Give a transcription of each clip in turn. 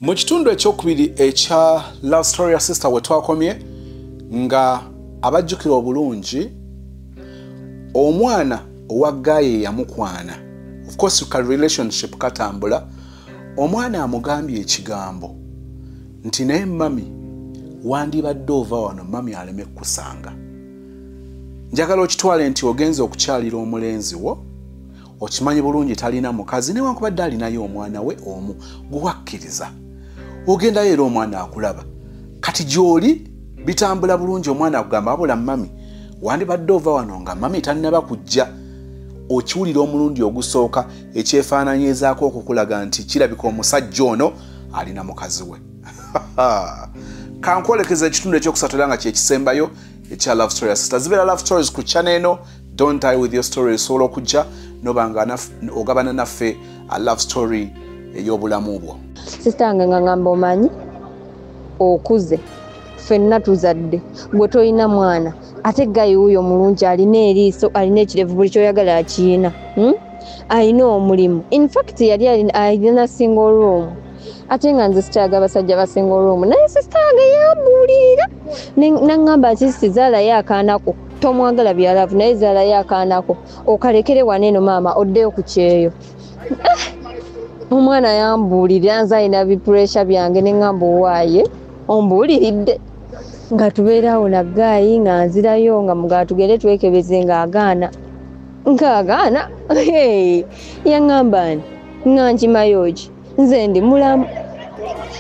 Mu kitundu ekyokubiri ekya Love Story ya Sister we twakomye nga abajjukira obulungi omwana owa guy yamukwana. Of course ka relationship katambula, omwana amugambye ekigambo nti naye mami wandibadde ova wano mami aleme kukusanga. Njagala okitwale nti ogenze okukyalira omulenzi wo, okimanyi bulungi talina mukazi newankubadde alinayo omwana we omu gwewakkiriza. Ogendayo era omwana akulaba. Kati gy'oli bitambula bulungi, omwana akugamba wabula mami wandibadde ova wano nga mami tannaba kujja. Okiwulira omulundi ogusooka ekyefaananyizaako okukulaga nti kirabika omusajja ono alina mukazi we. Kankwolekeza ekitundu ekyokusatu era nga kyekisembayo ekya Love Story ya Sister. Zibeera Love Stories ku channel eno. Don't die with your story. Osobola okujja nobanga ogabana naffe a love story ey'obulamu bwo. Sister wange nga ngamba omanyi okuze ffenna tuzadde, gwe toyina mwana, ate guy wuuyo mulungi, alina eriiso, alina ekirevu, buli kyoyagala akiyina, Alina omulimu. In fact yali alina single room, ate nga nze sikyaga abasajja ba single room. Naye sister wange yambuulirira naŋŋamba nti sizaalayo akaanako, tomwagala bya love, naye zaalayo akaanako okalekere wano eno maama oddeyo ku kyeyo. Omwana yambuulirira, nze alina bipuresha byange ne ŋŋamba owaaye ombuuliridde. Nga tubeerawo na guy nga nzirayo nga mugala tugende twekebeze ng'agaana. Ng'agaana yaŋŋamba nti nga nkimayo ki, nze ndi mulamu.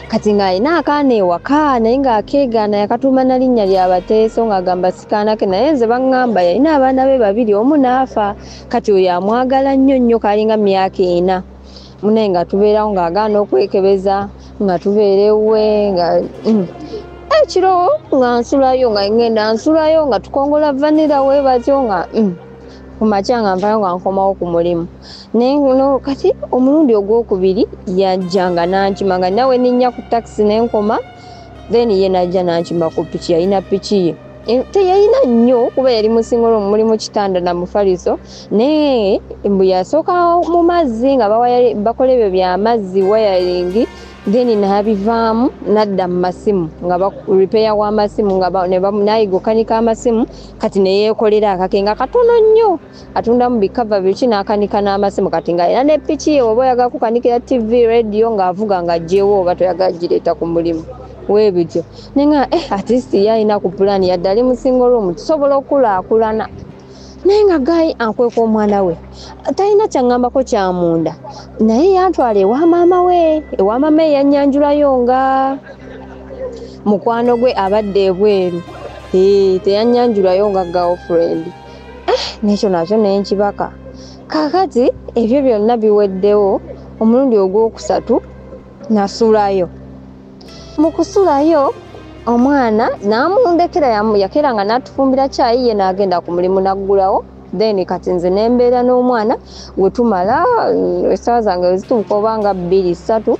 Kati ng'alina akaana ewaka naye ng'akeegaana, yakatuuma na linnya lya Bateeso ng'agamba sikaana ke, naye nze baŋŋamba yalina abaana be babiri, omu n'afa. Kati oyo amwagala nnyo nnyo, kalinga myaka 4. Munaye nga tubeerawo ng'agaana okwekebeza, nga tubeera ewuwe nga ekiro nga nsulayo, nga ngenda nsulayo nga tukongola vanilla we batyo nga ku makya nga nvayo nga nkomawo ku mulimu. Naye no kati omulundi ogwokubiri yajja nga n'ankima, nga nawe ninnya ku takisi ne nkoma, then ye n'ajja n'ankima ku piki, yalina piki ye. Teyalina nnyo kuba yali mu single room, mulimu kitanda na mufaliso, naye mbu yasooka mu mazzi nga bakola ebyo by'amazzi wiring, then n'abivaamu n'adda mu masimu nga repair w'amasimu nga n'ayiga okukanika amasimu. Kati ne yeekolera akake nga katono nnyo, atundamu bikava biki n'akanika n'amasimu. Kati nga era ne piki ye oba oyagala kukanikira TV, radio, ng'avuga ng'aggyewo oba toyagala gireeta ku mulimu weebityo. Naye nga at least ye alina ku pulaani, yadde ali mu single room tusobola okukulaakulana. Naye nga guy ankweka omwana we, talina kyaŋŋambako kya munda, naye yantwala ewa maama we. Ewa maama we yannyanjulayo nga mukwano gwe abadde ebweru, teyannyanjulayo nga girlfriend. N'ekyo nakyo ne nkibaka. Kaakati ebyo byonna biweddewo, omulundi ogwokusatu nasulayo. Mu kusulayo omwana n'amundekera, yakeera nga n'atufumbira caayi, ye n'agenda ku mulimu n'aggulawo. Then kati nze ne mbeera n'omwana we tumala essaawa zange we zituuka oba nga 2 3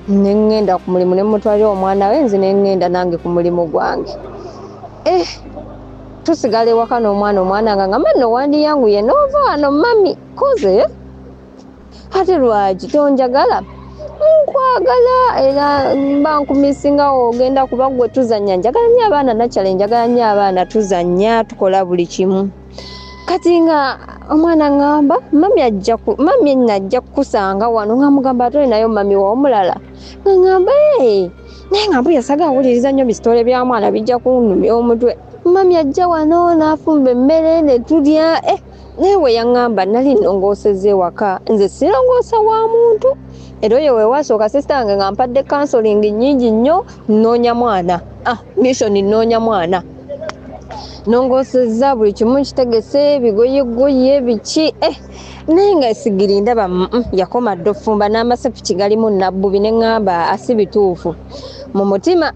ne ŋŋenda ku mulimu ne mutwalira omwana we, nze ne ŋŋenda nange ku mulimu gwange. Tusigala ewaka n'omwana, omwana nga ngamba nno wandiyanguye n'ova wano mami, koze ate lwaki tonjagala? Nkwagala era mba nkumisingawo ogenda kuba gwe tuzannya, njagala nnyo abaana nakyala, njagala nnyo abaana, tuzannya tukola buli kimu. Kati nga omwana ŋŋamba mami ajja mami nno ajja kukusanga wano, nga mugamba ate olinayo mami wo omulala, nga ŋŋamba naye nga mbuya saagala wuliriza nnyo bisitole bya mwana bijja kunnumya omutwe. Mami ajja wano n'afumba emmere ne tulya. Naye we yaŋŋamba nali nnongoosezza ewaka, nze sirongoosa wa muntu. Era oyo we wasooka sister wange nga mpadde counseling nnyingi nnyo, nnoonya mwana, mission nnoonya mwana, nongoosezza buli kimu nkitegese, bigoyegoye biki, naye nga sigiri ndaba yakoma dda offumba n'amasepiki galimu nabbubi, ne ŋŋamba asi bituufu mu mutima.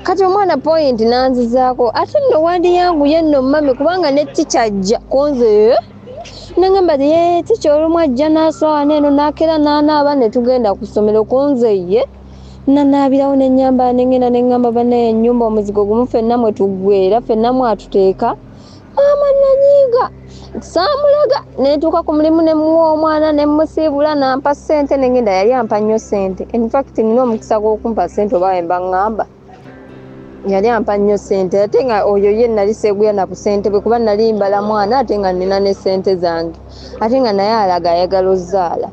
Kati omwana point n'anzizaako ate nno wandiyanguye nno mami kubanga ne teacher ajja konze, ne ŋŋamba ye teacher olumu ajja n'aswawa eno n'akeera n'anaaba ne tugenda ku ssomero, konze ye nanaabirawo ne nnyambala ne ŋŋenda ne ŋŋamba bannaye ennyumba omuzigo gumu ffenna mwe tuggweera, ffenna mwatuteeka. Maama nanyiiga, saamulaga, netuuka ku mulimu ne muwa omwana ne mmusiibula n'ampa ssente ne ngenda. Yali ampa nnyo ssente, infact nina omukisa gw'okumpa ssente oba we mba ŋŋamba yali ampa nnyo ssente, ate nga oyo ye nali seeguya na busente bwe kuba nali mbala mwana ate nga nina ne ssente zange, ate nga naye alaga ayagala ozzaala.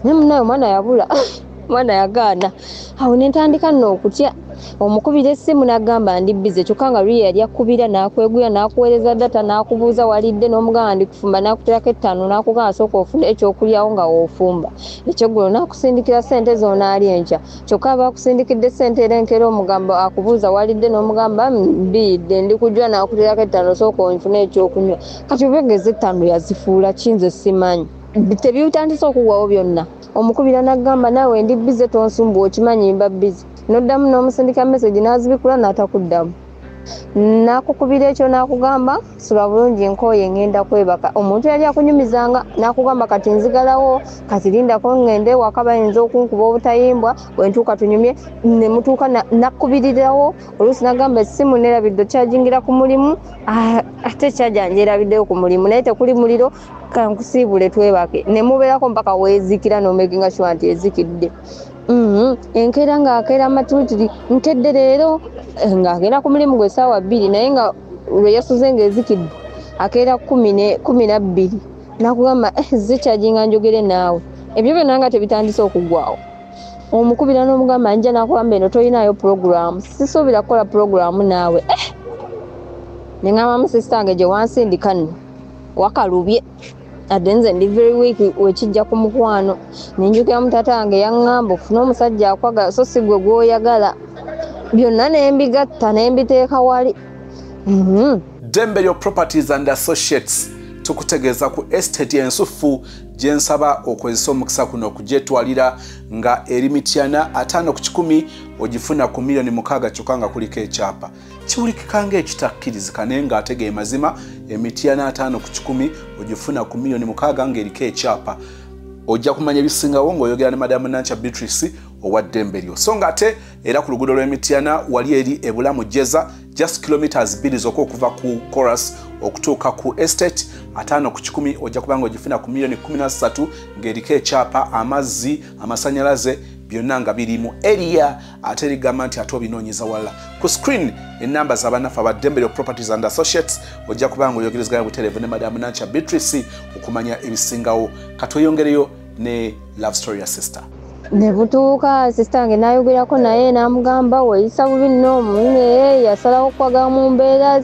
Naye munnaye omwana yabula, omwana yagaana. Awo ne ntandika nno okutya. Omukubira essimu n'agamba ndi busy, kyokka nga luli yali akubira n'akweguya n'akuweereza data n'akubuuza walidde n'omugamba ndi kufumba n'akuteerako 5 n'akugamba sooka ofune ekyokulyawo nga w'ofumba ekyeggulo n'akusindikira ssente z'onaalya enkya, kyokka aba akusindikidde ssente era enkeera omugamba akubuuza walidde n'omugamba mbiyidde ndi kujwa n'akuteerako 5 sooka onfune ekyokunywa. Kati oba 5 yazifuula ki nze simanyi, tebitandise okuggwawo byonna. Omukubira n'agamba naawe ndi busy tonsumbuwa okimanyi mba busy, n'oddamu n'omusindika message n'azibikula n'atakuddamu, n'akukubira ekyo n'akugamba sula bulungi nkooye ngenda kwebaka. Omuntu yali akunyumizanga n'akugamba kati nzigalawo, kati lindako ngende ewaka bayinza okunkuba obutayimbwa, bwe ntuuka tunyumye, ne mutuuka nakkubirirawo. Oluusi n'agamba essimu neerabidde okyajingira ku mulimu, ate kyaja njerabiddeyo ku mulimu naye tekuli muliro, kankusiibule twebake, ne mubeerako mpaka weezikira n'omakinga sure nti ezikidde. Enkeera ng'akeera amatulutiri nkedde leero, ng'agenda ku mulimu gwe 2:00 naye nga lwe yasuze ng'ezikidde akeera 12 n'akugamba zikyajinga njogere naawe. Ebyo byonna nga tebitandise okuggwawo. Omukubira n'omugamba nja n'akugamba eno toyinaayo pulogulaamu, sisuubira kukola pulogulaamu naawe. Ne ŋŋamba mu sisita wange gye wansindika nno wakalubye, adde nze ndi very weak wekijja ku mukwano. Ne njukiramu taata wange yaŋŋamba ofune omusajja akwagala so si gwe gw'oyagala. Byonna ne mbigatta ne mbiteeka wali. Ddembe lyo Properties and Associates tukutegeeza ku estate ensufu gye nsaba okozesa omukisa kuno okugyetwalira nga eri Mityana 50 ku 100 ogifuna ku 6 million kyokka nga kuliko ekyapa. Kiwulikika ng'ekitakkirizika naye ng'ate ge mazima, Emityana 50 ku 100 ogifuna ku 6 million ng'eriko ekyapa. Ojja kumanya ebisingawo ng'oyogera ne Madamu Nankya Beatrice owa Ddembe lyo. So ng'ate era ku luguudo lw'Emityana wali eri Ebulamu Jeza, just kilometers 2 zokka okuva ku Chorus okutuuka ku estate. 50 ku 100 ojja kuba nga ogifuna ku 13 million ng'eriko ekyapa, amazzi, amasanyalaze byonna nga biri mu area, ate ligamba nti ate obinoonyeza wala. Ku screen enamba z'abannaffe aba Ddembe lyo Properties and Associates, ojja kuba nga oyogerezeganya butereevu ne Madamu Nankya Beatrice okumanya ebisingawo. Katweyongereyo ne love story ya sister. Ne butuuka sisita wange n'ayogerako naye n'amugamba weeyisa bubi nno naye yasalawo okwagala mu mbeera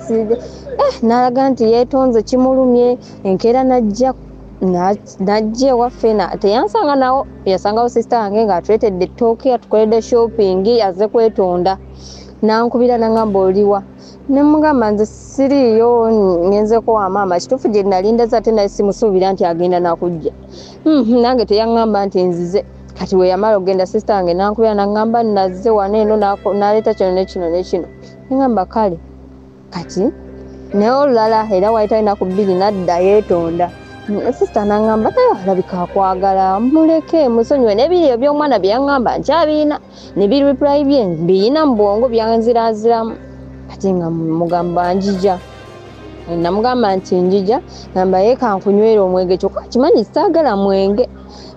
n'alaga nti yeetonze kimulumye. Enkeera n'ajja ewaffe, teyansanga nawo, yasangawo sisita wange ng'atuleetedde ettooke atukoledde shopping azze kwetonda. N'ankubira n'aŋŋamba oliwa, ne mugamba nze siriiyo ngenzeko wa maama, kituufu gye nali ndaze ate naye simusuubira nti agenda nakujja. Nange teyaŋŋamba nti nzize. Kati we yamala okugenda sisita wange n'ankubira n'aŋŋamba nazze wano eno n'aleeta kino ne kino ne kino. Ne ŋŋamba kale. Kati naye olulala era waayitawo ennaku 2 n'adda yeetonda. Sisita n'aŋŋamba naye alabika akwagala muleke musonyiwe, n'ebiri eby'omwana bye yaŋŋamba nkyabiyina ne bi reply bye mbiyina mu bwongo byanziranziramu. Kati nga mugamba njija, namugamba nti njija, ngamba ye kankunywera omwenge kyokka kimanyi saagala mwenge,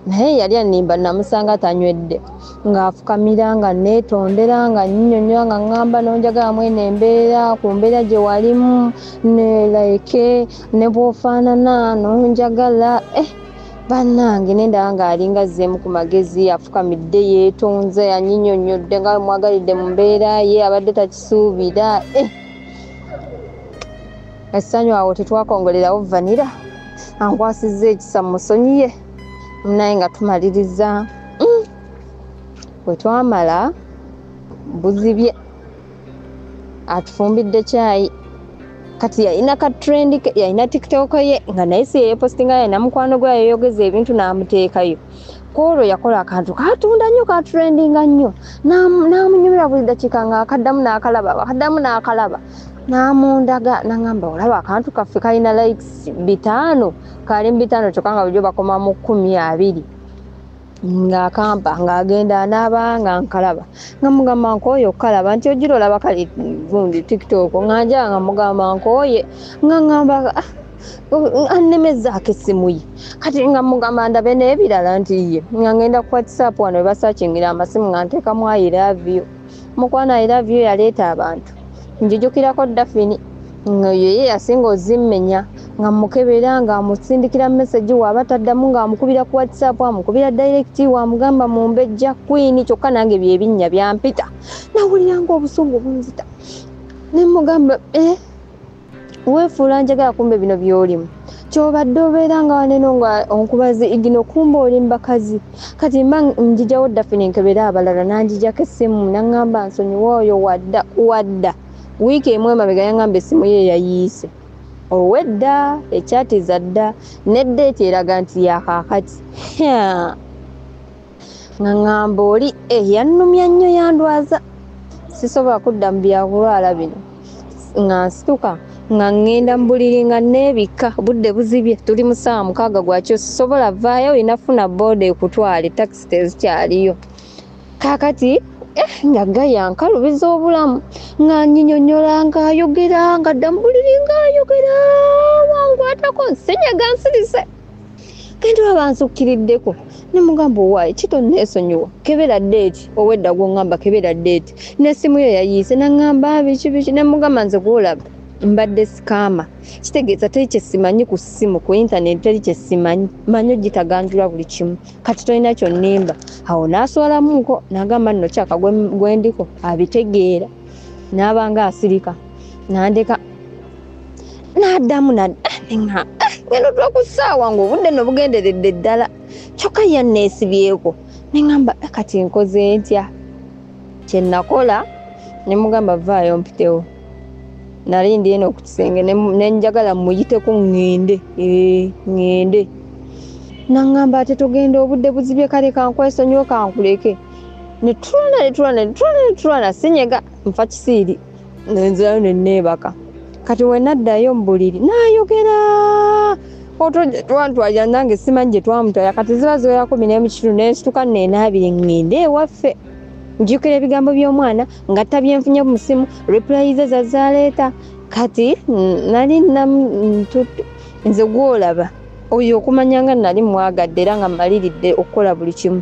naye yali annimba namusanga tanywedde, ng'afukamira nga neetondera nga nnyonnyola nga ŋŋamba n'onjagala mwene embeera ku mbeera gye walimu ne like ne bw'ofaanana n'onjagala. Bannange nendaba ng'alinga azzeemu ku magezi, afukamidde yeetonze annyinnyonnyodde nga mwagalidde mu mbeera ye abadde takisuubira. Essanyu awo tetwakongolerawo vanira, ankwasizza ekisa musonyiye naye nga tumaliriza. Bwe twamala buzibye atufumbidde kyayi. Kati yalina ka trend, yalina TikTok ye nga naye si yeepostinga, yalina mukwano gwe yayogeza ebintu n'amuteekayo. Kwolwo yakola akantu katunda nnyo, katrendinga nnyo, n'amunyumira buli dakiika ng'akaddamu n'akalaba, akaddamu n'akalaba, n'amundaga n'aŋŋamba olaba akantu kaffe kalina likes 5, kali mu 5 kyokka nga bulijjo bakoma mu 12. Ng'akampa ng'agenda anaaba nga nkalaba, nga mugamba nkooye okukalaba nti ogira olaba kale gundi TikTok, nga njala nga mugamba nkooye, nga ŋŋamba annemezaako essimu ye. Kati nga mugamba ndabe n'ebirala nti ye, nga ŋŋenda ku WhatsApp wano we basakingira amasimu nga nteekamu I love you. Mukwano I love you yaleeta abantu. Njijukirako Daphne nga ye yasinga ozimmenya, nga mukebera nga amusindikira message, waaba taddamu ng'amukubira ku WhatsApp, amukubira direct, wamugamba mumbejja queen, kyokka nange byebinnya byampita. Nawulira ng'obusungu bunzita, ne mugamba weefuula njagala, kumbe bino by'olimu kyobadde obeera nga waneno nga onkubaze igino, kumbe oli mbakazi. Kati mba njijawo Daphne nkebera abalala, nanjijako essimu naŋŋamba nsonyiwa oyo wadda wadda. Wiiki emu emabega yaŋŋamba essimu ye yayiise owedda, ekyatiza dda neddeeti eraga nti yakaakati. Nga ŋŋamba oli yannumya nnyo, yandwaza, sisobola kudda mu byakulwala bino. Nga nsituka nga ŋŋenda mu buliri nga neebikka, budde buzibye, tuli mu ssaawa 6 gwakyo, sisobola vaayo, olina funa booda ekutwale, takisi tezikyaliyo. Kaakati nga gaya nkalubiza obulamu, nga nyinyonnyola ng'ayogera, nga dda mu buliri ng'ayogera, wankwatako nsinyega nsirise. Genda olaba nsukkiriddeko, ne mugamba owaaye kitonneesonyiwa, kebera ddeeti, owedda gw'oŋŋamba kebera ddeeti, n'essimu yo yayiise, n'aŋŋamba biki biki, ne mugamba nze gw'olaba mbadde sikaama, kitegeeza teri kye simanyi ku ssimu, ku intaneti teri kye simanyi, manyi ogitaganjula buli kimu, kati tolina kyonnimba. Awo n'aswalamuko n'agamba nno kyaka gwendiko abitegeera, n'abanga asirika n'andeka n'addamu ngenda otula ku ssaawa ng'obudde nno bugenderedde ddala, kyokka yanneesibyeko. Ne ŋŋamba kati nkoze ntya? Kye nakola ne mugamba vaayo mpitewo. Nali ndi eno ku kisenge ne njagala muyiteko ŋŋende, ŋŋende. N'aŋŋamba ate togenda, obudde buzibye, kale kankwesonyiwe kankuleke. Ne tulwana ne tulwana ne tulwana ne tulwana, sinyega nfa kisiiri, ne nzirayo ne neebaka. Kati we naddayo mu buliri n'ayogera otwo twantwalira, nange simanyi gye twamutwalira. Kati ziba ziwera 10:15 ne nsituka neenaabire ŋŋende ewaffe. Njjukira ebigambo by'omwana nga tabyenfunye mu ssimu, reply ze zazaleeta. Kati nali nze gw'olaba oyo okumanya nga nali mwagadde era nga mmaliridde okukola buli kimu.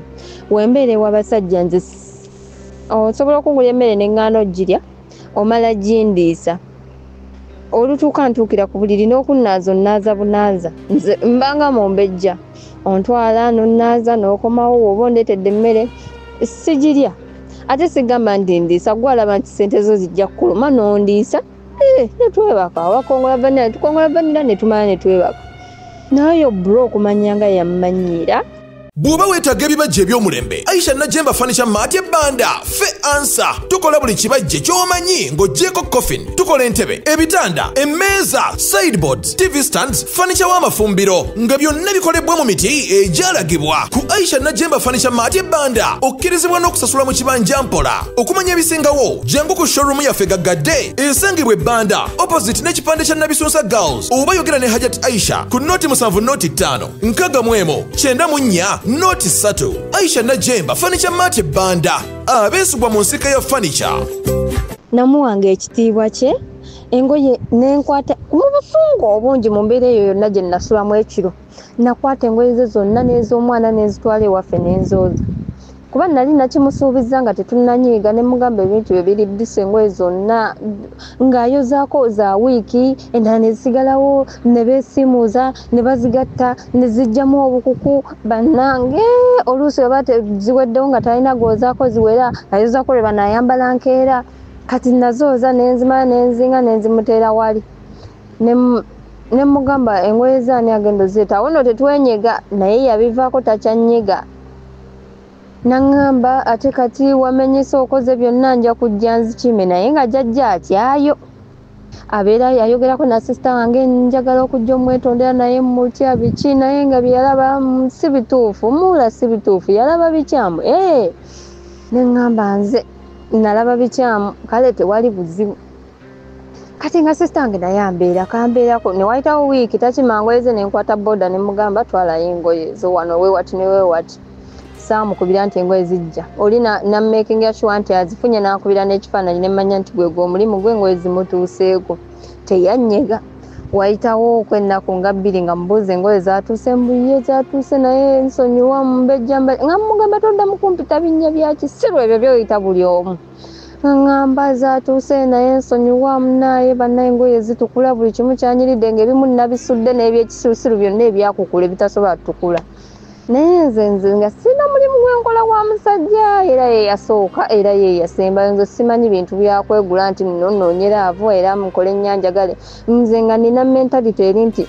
Wembeera ew'abasajja nze osobola okungula emmere ne ŋŋaana ogirya, omala gindiisa. Olutuuka ntuukira ku buliri n'okunnaaza onnaaza bunaaza, nze mbanga mumbejja, ontwala n'onnaaza n'okomawo, bw'oba ondeetedde emmere sigirya. Ate sigamba nti ndiisa, gw'alaba nti ssente zo zijja kukuluma n'ondiisa, ne twebaka. Wakongola vanilla, tukongola vanilla ne tumala ne twebaka. Naye bro okumanya nga yammanyiira. Bw'oba weetaaga ebibajje eby'omulembe, Aisha Najemba Furniture Mart ebbanda fe ansa. Tukola buli kibajje ky'omanyi ng'oggyeko coffin, tukola entebe, ebitanda, emmeeza, sideboards, TV stands, furniture w'amafumbiro nga byonna bikolebwa mu miti egyalagibwa. Ku Aisha Najemba Furniture Mart ebbanda okkirizibwa n'okusasula mu kibanja mpola. Okumanya ebisingawo jangu ku showroom yaffe gaggadde esangibwa ebbanda opposite n'ekipande kya Nabisunsa Girls, oba yogera ne Hajat Aisha ku 07 05 61 94 03. Aisha Najemba Furniture Mart ebbanda, abeesigwa mu nsika ya furniture. Namuwanga ekitiibwa kye, engoye nenkwata mu busungu obungi mu mbeera eyo yonna gye nasulamu ekiro. Nakwata engoye ze zonna n'ez'omwana n'enzitwala ewaffe n'enzooza. Kuba nali nakimusuubizza nga tetunnanyiiga, ne mugamba ebintu bye biri ddisa engoye zonna ng'ayozaako za wiiki, endala ne zisigalawo ne beesiimuuza ne bazigatta ne zijjamu obukuku. Bannange oluusi bwe baba ziweddewo nga talina gwozaako ziwera, ayozaako lwe banaayambala nkeera. Kati nazooza ne nzimala ne nzinga ne nzimuteera wali. Ne mugamba engoye zaani agenda ozireeta, awo nno tetwenyega, naye yabivaako takyanyega. Naŋŋamba ate kati wamenyesa okoze byonna, nja kujja nzikime, naye nga jjajja atyayo. Abeera yayogerako na sisita wange, njagala okujja omwetondera naye mutya biki, naye nga bye yalaba si bituufu, muula si bituufu, yalaba bikyamu. Ne ŋŋamba nze nalaba bikyamu, kale tewali buzibu. Kati nga sisita wange naye ambeera kambeerako, ne wayitawo wiiki takima ngoye ze, ne nkwata booda ne mugamba twalayo engoye zo wano weewati ne weewati. Saamukubira nti engoye zijja, oli nammakinga sure nti azifunye, n'ankubira n'ekifaananyi ne mmanya nti gwe gw'omulimu gwe, engoye zimutuuseeko. Teyanyega. Wayitawo okwennaku nga 2 nga mubuuza engoye zaatuuse, mbu ye zaatuuse naye nsonyiwa mbejja nga mugamba toddamu kumpita binnya bya kisiru ebyo by'oyita buli omu. Ŋŋamba zaatuuse naye nsonyiwa munaaye, bannaye engoye zitukula, buli kimu kyanyiridde ng'ebimu nabisudde n'ebyekisirusiru byonna ebyakukula ebitasobola kutukula. Naye nze nga sirina mulimu gwe nkola gwa musajja, era ye yasooka era ye yasembayo. Nze simanyi bintu byakwegula nti nno nnoonyera avo era nkole ennyanjagale. Nze nga nina mentality eri nti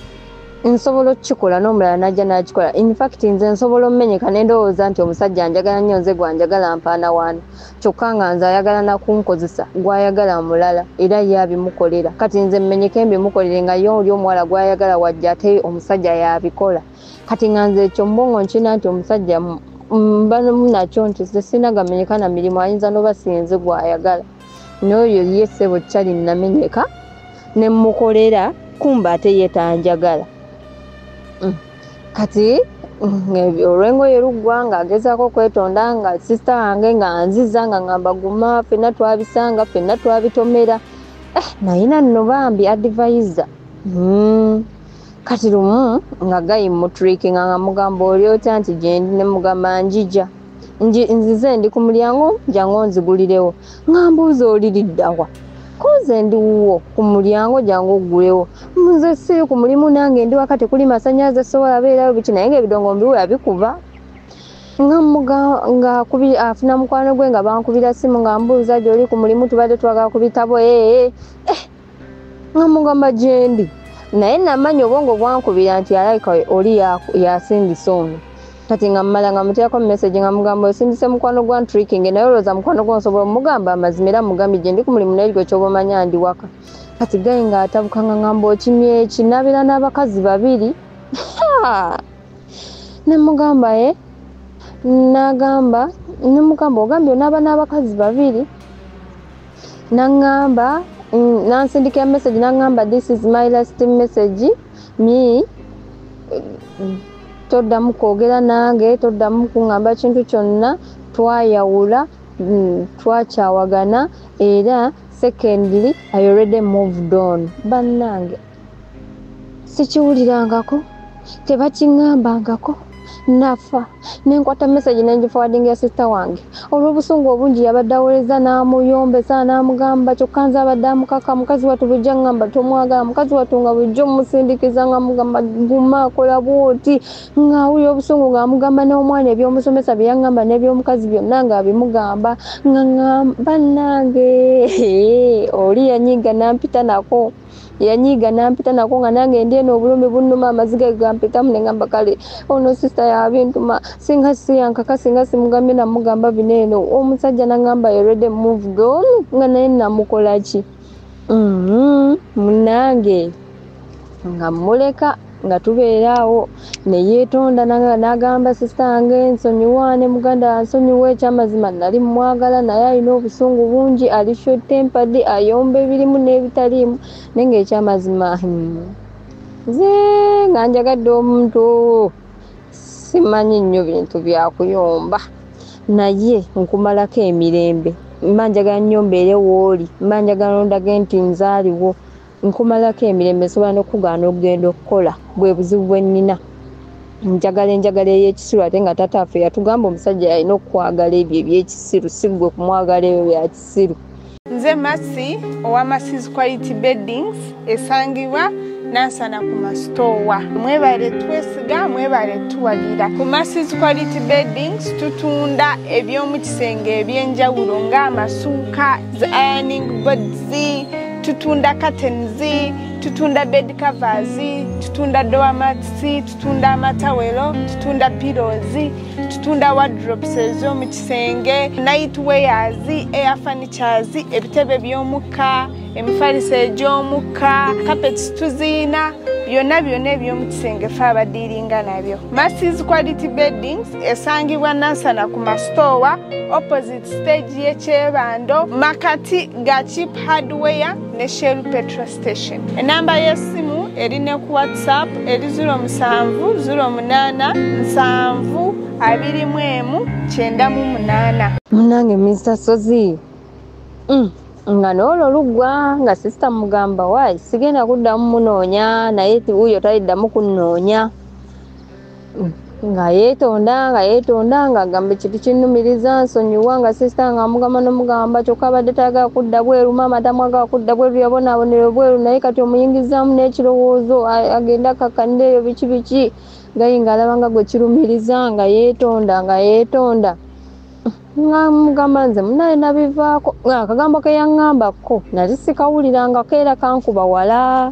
nsobola okukikola n'omulala n'ajja n'akikola. In fact nze nsobola ommenyeka ne ndowooza nti omusajja anjagala nnyo, nze gwanjagala mpaana waana, kyokka nga nze ayagala nakunkozesa, gw'ayagala mulala era ye abimukolera. Kati nze mmenyeke mbimukolere nga ye oli omuwala gw'ayagala wajja ate omusajja y'abikola. Kati nga nze ekyo mbwongo nkina nti omusajja mba nakyo nti nze sirina gamenyeka na mirimu, ayinza n'oba sinze gw'ayagala. N'oyo ye ssebo kyali namenyeka ne mmukolera, kumbe ate ye tanjagala. Kati olw'engoye luggwa ng'agezaako okwetonda, nga sisita wange nga nziza nga ngamba guma, ffenna twabisanga, ffenna twabitomera. Nayina nno bambi advisor. Kati lumu nga gayi mutrickinga nga mugamba oli otya nti gyendi, ne mugamba njija nzize ndi ku mulyango jangu onzigulirewo. Nga mbuuza oliriddawa? Ko nze ndi wuwo ku mulyango jangu oggulewo. Nze siri ku mulimu nange ndi waka tekuli masannyalaze sobola beerayo biki, naye ng'ebidongo mbiwulira bikuba. Nga afuna mukwano gwe nga bankubira simu nga mbuuza gy'oli ku mulimu tubadde twagala ku bitabo, nga mugamba gyendi. Naye namanya obwongo bwankubira nti alabika oli yasindise ono. Kati nga mmala nga muteerako message nga mugamba osindise mukwano gwa ntricking, naye olowooza mukwano gwo nsobola omugamba amazima era mugambye gye ndi ku mulimu naye gwe ky'oba omanya ndi waka. Kati gayi ng'atabuka nga ngamba okimye eki, nabeera n'abakazi babiri. Ne mugamba ye, n'agamba, ne mugamba ogambye onaaba n'abakazi babiri. N'aŋŋamba, n'ansindikira message n'aŋŋamba this is my last message, me toddamu kwogera nange, toddamu kuŋŋamba kintu kyonna, twayawula, twakyawagana era secondly I already moved on. Bannange sikiwulirangako, tebakiŋŋambangako, nafa. Ne nkwata message ne ngiforwardingira sister wange. Olw'obusungu obungi yabadde awooleza n'amuyombesa n'amugamba kyokka nze abadde amukaka, mukazi wattu bulijjo aŋŋamba tomwagala, mukazi wattu nga bulijjo mmusindikiza nga mugamba guma kola bw'oti, ng'awulira obusungu ng'amugamba n'omwana eby'omusomesa bye yaŋŋamba n'ebyomukazi byonna ng'abimugamba, nga ŋŋamba bannange oli yanyiiga n'ampita nako. Yanyiiga n'ampita nako nga nange ndi eno obulumi bunnuma, amaziga gampitamu ne ŋŋamba kale ono sisita yabintuma, singa si yankaka, singa simugambye namugamba bino eno. Omusajja n'aŋŋamba already moved on, nga naye namukola ki? Munnange nga mmuleka nga tubeera awo ne yeetonda n'agamba sisita wange nsonyiwa ne muganda nsonyiwa, ekyamazima nali mmwagala naye alina obusungu bungi, ali short tempered, ayomba ebirimu n'ebitaliimu, naye ng'ekyamazima nze nga njagadde omuntu simanyi nnyo bintu bya kuyomba, naye nkumalako emirembe, mba njagala nnyo mbeere w'oli, mba njagala ondage nti nzaaliwo, nkumalako emirembe, nsobola n'okugaana okugenda okukola, bwe buzibu bwe nnina. Njagala enjagala ey'ekisiru ate nga taata waffe yatugamba omusajja yalina okwagala ebyo eby'ekisiru, si ggwe kumwagala ebyo bya kisiru. Nze Mercy owa Mercy's Quality Beddings esangibwa Nansana ku masitoowa. Mwebale twesiga, mwebale tuwagira. Ku Mercy's Quality Beddings tutunda eby'omu kisenge eby'enjawulo ng'amasuuka, zi ironing boards, tutunda curtains, tutunda bed covers, tutunda doormats, tutunda amatawelo, tutunda pillows, tutunda wardrobes ez'omu kisenge, night wears, air furnitures, ebitebe by'omukka, emifaliso egy'omukka, carpets tuziina, byonna byonna eby'omu kisenge ffe abadiiringa nabyo. Mercy's Quality Beddings esangibwa Nansana ku masitoowa opposite stage y'Ekyebando, makati ga Cheap Hardware ne Shell Petrol Station. Enamba y'essimu eri ne ku WhatsApp eri 07 08 7 21 98. Munange Mr. Sozi nga n'olwo luggwa nga sisita mugamba wayi sigenda kuddamu munoonya, naye wuuyo taliddamu kunnoonya. Nga yeetonda ng'agamba ekintu kinnumiriza nsonyiwa, nga sisita nga amugamba n'omugamba kyokka abadde tayagala kudda bweru, maama tamwagala kudda bweru, yabonaabonera bweru, naye kati omuyingizaamu n'ekirowoozo agenda akakkanira eyo biki biki. Gaye ng'alaba nga gwe kirumiriza, nga yeetonda nga mugamba nze munaye nabivaako. Akagambo ke yaŋŋambako nali sikawulirangako era kankuba wala,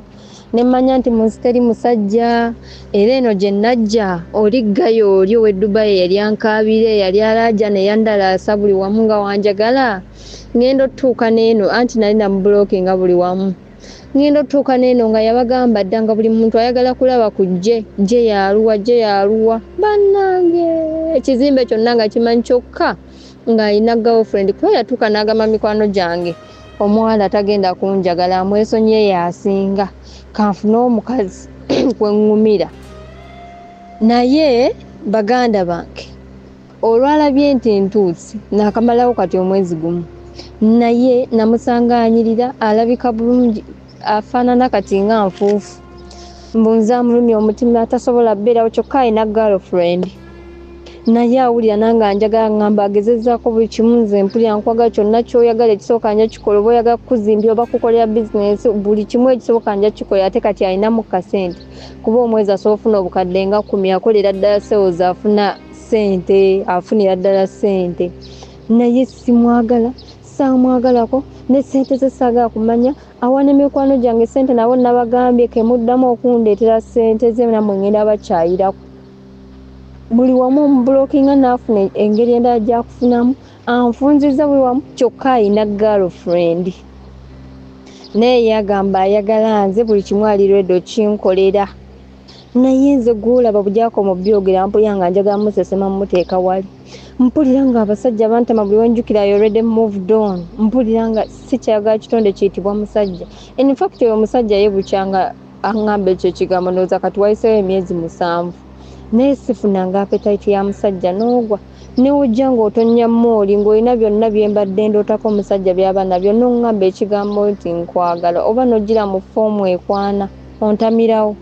ne mmanya nti mu nsi teri musajja, era eno gye najja oli ggayo oli ow'e Dubai yali ankaabire, yali alaaja ne yandalaasa buli wamu nga wanjagala. Ngenda otuuka n'eno anti nali namubulookinga buli wamu. Ngenda otuuka n'eno nga yabagamba dda nga buli muntu ayagala kulaba ku gye yaaluwa gye yaaluwa. Bannange ekizimbe kyonna nga kimanyi, kyokka ng'alina girlfriend, kuba yatuuka n'agamba mikwano gyange omuwala tagenda kunjagala, amwesonyiye y'asinga, kanfune omukazi kwe ŋŋumira. Naye baganda bange olwalabye nti ntuuse naakamalawo kati omwezi gumu, naye namusanga anyirira, alabika bulungi, afaanana kati nga nfuufu, mbu nze amulumya omutima tasobola bbeerawo, kyokka alina girlfriend. Naye awulira nange anjagala, ŋŋamba agezezzaako buli kimu, nze mpulira nkwagala kyonna ky'oyagala ekisooka nja kikola, oba oyagala kukuzimbya oba kukolera bizinensi, buli kimu ekisooka nja kikola. Ate kati alinamu kasente, kuba omwezi asobola ofuna obukadde nga 10, akolera ddala sales, afuna ssente, afunira ddala ssente. Naye simwagala, saamwagalako, ne ssente ze saagala kumanya. Awa ne mikwano gyange ssente nabo nabagambye kemuddamu okundeetera ssente ze nammwe ngenda bakyayirako. Buli wamu omubulokinga n'afuna engeri endala gy'akufunamu, anfunzizza buli wamu, kyokka alina girlfriend. Naye yagamba ayagala nze buli kimu ali ready okinkolera. Naye nze gw'olaba bugyako mu byogera mpulira nga njagala musesema mmuteeka wali. Mpulira nga abasajja bantama buli wenjukira I already moved on. Mpulira nga sikyayagala kitonde kiyitibwa musajja. In fact oyo omusajja ye bukyanga aŋŋamba ekyo ekigambo, ndowooza kati wayiseewo emyezi 7. Naye sifunanga appetite ya musajja n'ogwa. Newojja ng'otonnya mooli ng'olina byonna bye mbadde ndootako omusajja by'aba nabyo, n'oŋŋamba ekigambo nti nkwagala, oba n'ojjira mu ffoomu ekwana ontamirawo.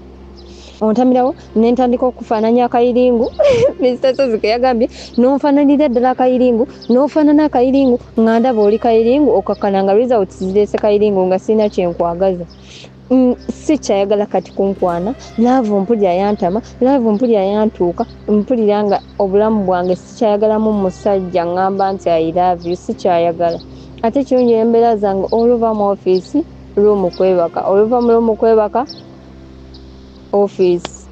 Ne ntandika okufaananya akayiringu. Mr. Sozi ke yagambye n'onfaananira ddala akayiringu, n'ofaanana akayiringu nga ndaba oli kayiringu, okakkana nga results zireese kayiringu nga sirina kye nkwagaza. Sikyayagala kati kunkwana, laavu mpulira yantama, laavu mpulira yantuuka, mpulira nga obulamu bwange sikyayagalamu musajja ŋŋamba nti I love you, sikyayagala. Ate kirungi embeera zange oluva mu ofiisi room kwebaka, oluva mu room kwebaka ofiisi.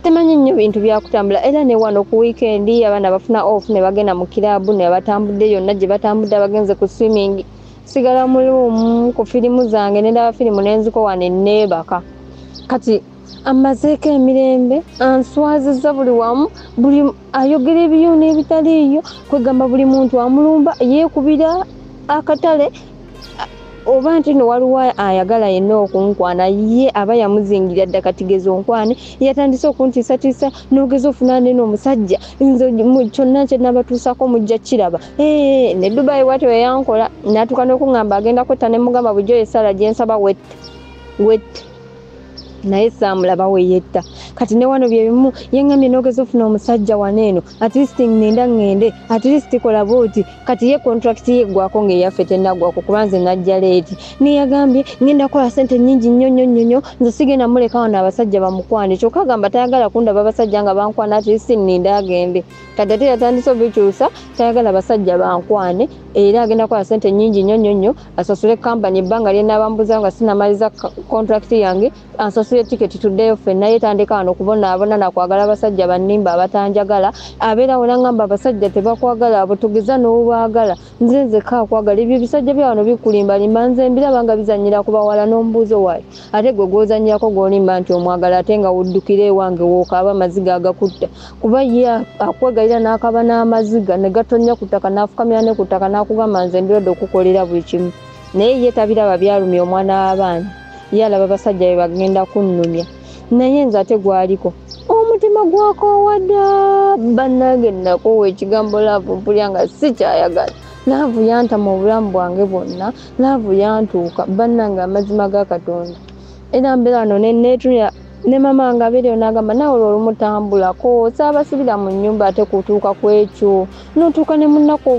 Temanyi nnyo bintu byakutambula, era ne wano ku weekend abaana bafuna off ne bagenda mu kiraabu ne batambudde yonna gye batambudde, abagenze ku swimming. Sigala mu room ku firimu zange ne ndaba firimu ne nzikowa ne neebaka. Kati amazeeko emirembe, answazizza buli wamu, buli ayogera ebiyo n'ebitaliiyo, kwegamba buli muntu amulumba, yeekubira akatale, oba nti nno waliwo ayagala yenna okunkwana, ye aba yamuzingira dda kati geza onkwane, yatandise okuntiisatiisa n'ogeza ofuna neno omusajja, nze kyonna kye nabatuusako mujja kiraba. Ne Dubai bw'atyo yankola, n'atuuka n'okuŋŋamba agenda kwetta, ne mugamba bulijjo essaala gye nsaba wette, naye saamulaba we yetta. Kati ne wano bye bimu, yeŋŋambye n'ogeza ofuna omusajja wano eno, at least ŋŋenda ŋŋende, at least kola bw'oti. Kati ye contract ye eggwako ng'eyaffe tennaggwako kuba nze najja leeti. Neyagambye ŋŋenda kukola ssente nnyingi nnyo nnyo nnyo nnyo, nze sigenda muleka wano abasajja bamukwane, kyokka agamba tayagala kundaba abasajja nga bankwana, at least nninde agende. Kati ate yatandise obikyusa, tayagala basajja bankwane, era agenda kukola ssente nnyingi nnyo nnyo nnyo, asasule kampani ebbanga lye naabambuzayo nga sinnamaliza contract yange, ansasule tiketi tuddeyo ffenna. Ye tandika wano okubonaabona nakwagala abasajja bannimba abatanjagala, abeerawo n'aŋŋamba abasajja tebakwagala, abo tugeza n'obaagala, nze nzekka akwagala, ebyo ebisajja bya wano bikulimbalimba, nze mbiraba nga bizannyira ku bawala n'omubuuzo waayo, ate gwe gw'ozannyirako gw'olimba nti omwagala, ate nga woddukira ewange wookaaba amaziga agakutta, kuba ye akwegalira n'akaaba n'amaziga ne gatonnya ku ttaka n'afukamira ne ku ttaka n'akugamba nze ndirodde okukolera buli kimu. Naye ye tabiraba byalumya omwana w'abaana, ye alaba basajja be bagenda kunnumya. Naye nze ate gwaliko Omutima gwakoowa dda bannange, nnakoowa ekigambo love, mpulira nga sikyayagala. Love yantama obulamu bwange bwonna, love yantuuka bannange, amazima ga Katonda. Era mbeera wano neneetunira ne mama nga abeereyo n'agamba naawe olwo olumutambulako saabasibira mu nnyumba, ate kutuuka ku ekyo n'otuuka ne mu nnaku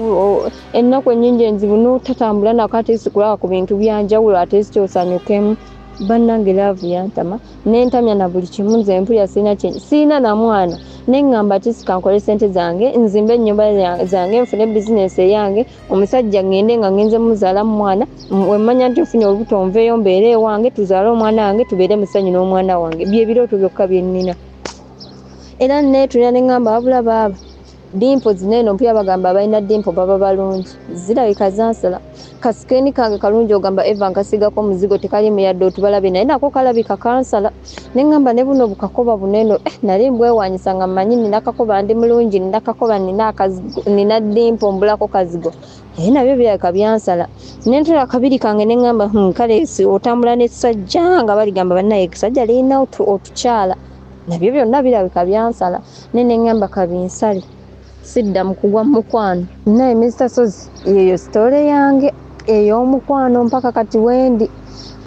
ennaku ennyingi enzibu n'otatambula nako, ate sikulaba ku bintu byanjawulo, ate sikyosanyukemu. Bannange love yantama nentamya na buli kimu. Nze mpulira sirina sirina na mwana, neŋŋamba ti sikankole sente zange, nzimbe ennyumba zange, nfune bizinesi eyange, omusajja ŋŋende nga ŋŋenze muzaala mu mwana. Wemmanya nti nfunye olubuto, nveeyo mbeere ewange, tuzaale omwana wange, tubeere mu ssanyu n'omwana wange. Byebirooto byokka bye nnina. Era neetulira ne ŋŋamba wabula baaba dimple zino eno, mpulira bagamba abalina dimple baba balungi, zirabika zansala. Ka skin kange kalungi, ogamba eva nkasigako omuzigo tekalimu yadde otubalabe, naye nako kalabika kansala. Ne ŋŋamba ne buno bukakoba buneno, nali mbwewanyisa nga mmanyi nina kakoba, ndi mulungi, nina kakoba, nina akazigo, nina dimple, mbulako kazigo, naye nabyo birabika byansala. Nentula akabiri kange ne ŋŋamba kale otambula n'essajja nga baligamba bannaye essajja lirina otukyala, nabyo byonna birabika byansala. Ne neŋŋamba kabinsale, sidda mu kugwa mu mukwano. Naye Mr Sozi, yeyo story yange ey'omukwano mpaka kati wendi.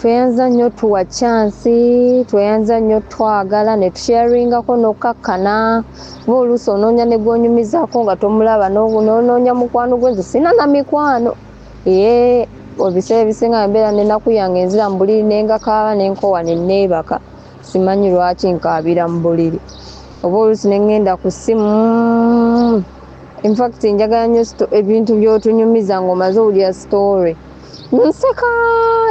Tweyanza nnyo tuwa chance, tweyanza nnyo twagala ne tusharingako n'okkakkana, kuba oluusi onoonya ne gw'onyumizaako nga tomulaba, n'onoonya mukwano gwe. Nze sina na mikwano ee, ebiseera ebisinga mbeera n'ennaku yange, nzira mu buliri nengakaaba nenkowa ne neebaka. Simanyi lwaki nkaabira mu buliri, oba oluusi ne ŋŋenda ku ssimu. Infact njagala nnyo ebintu by'otunyumiza ng'omaze owulira story, nseka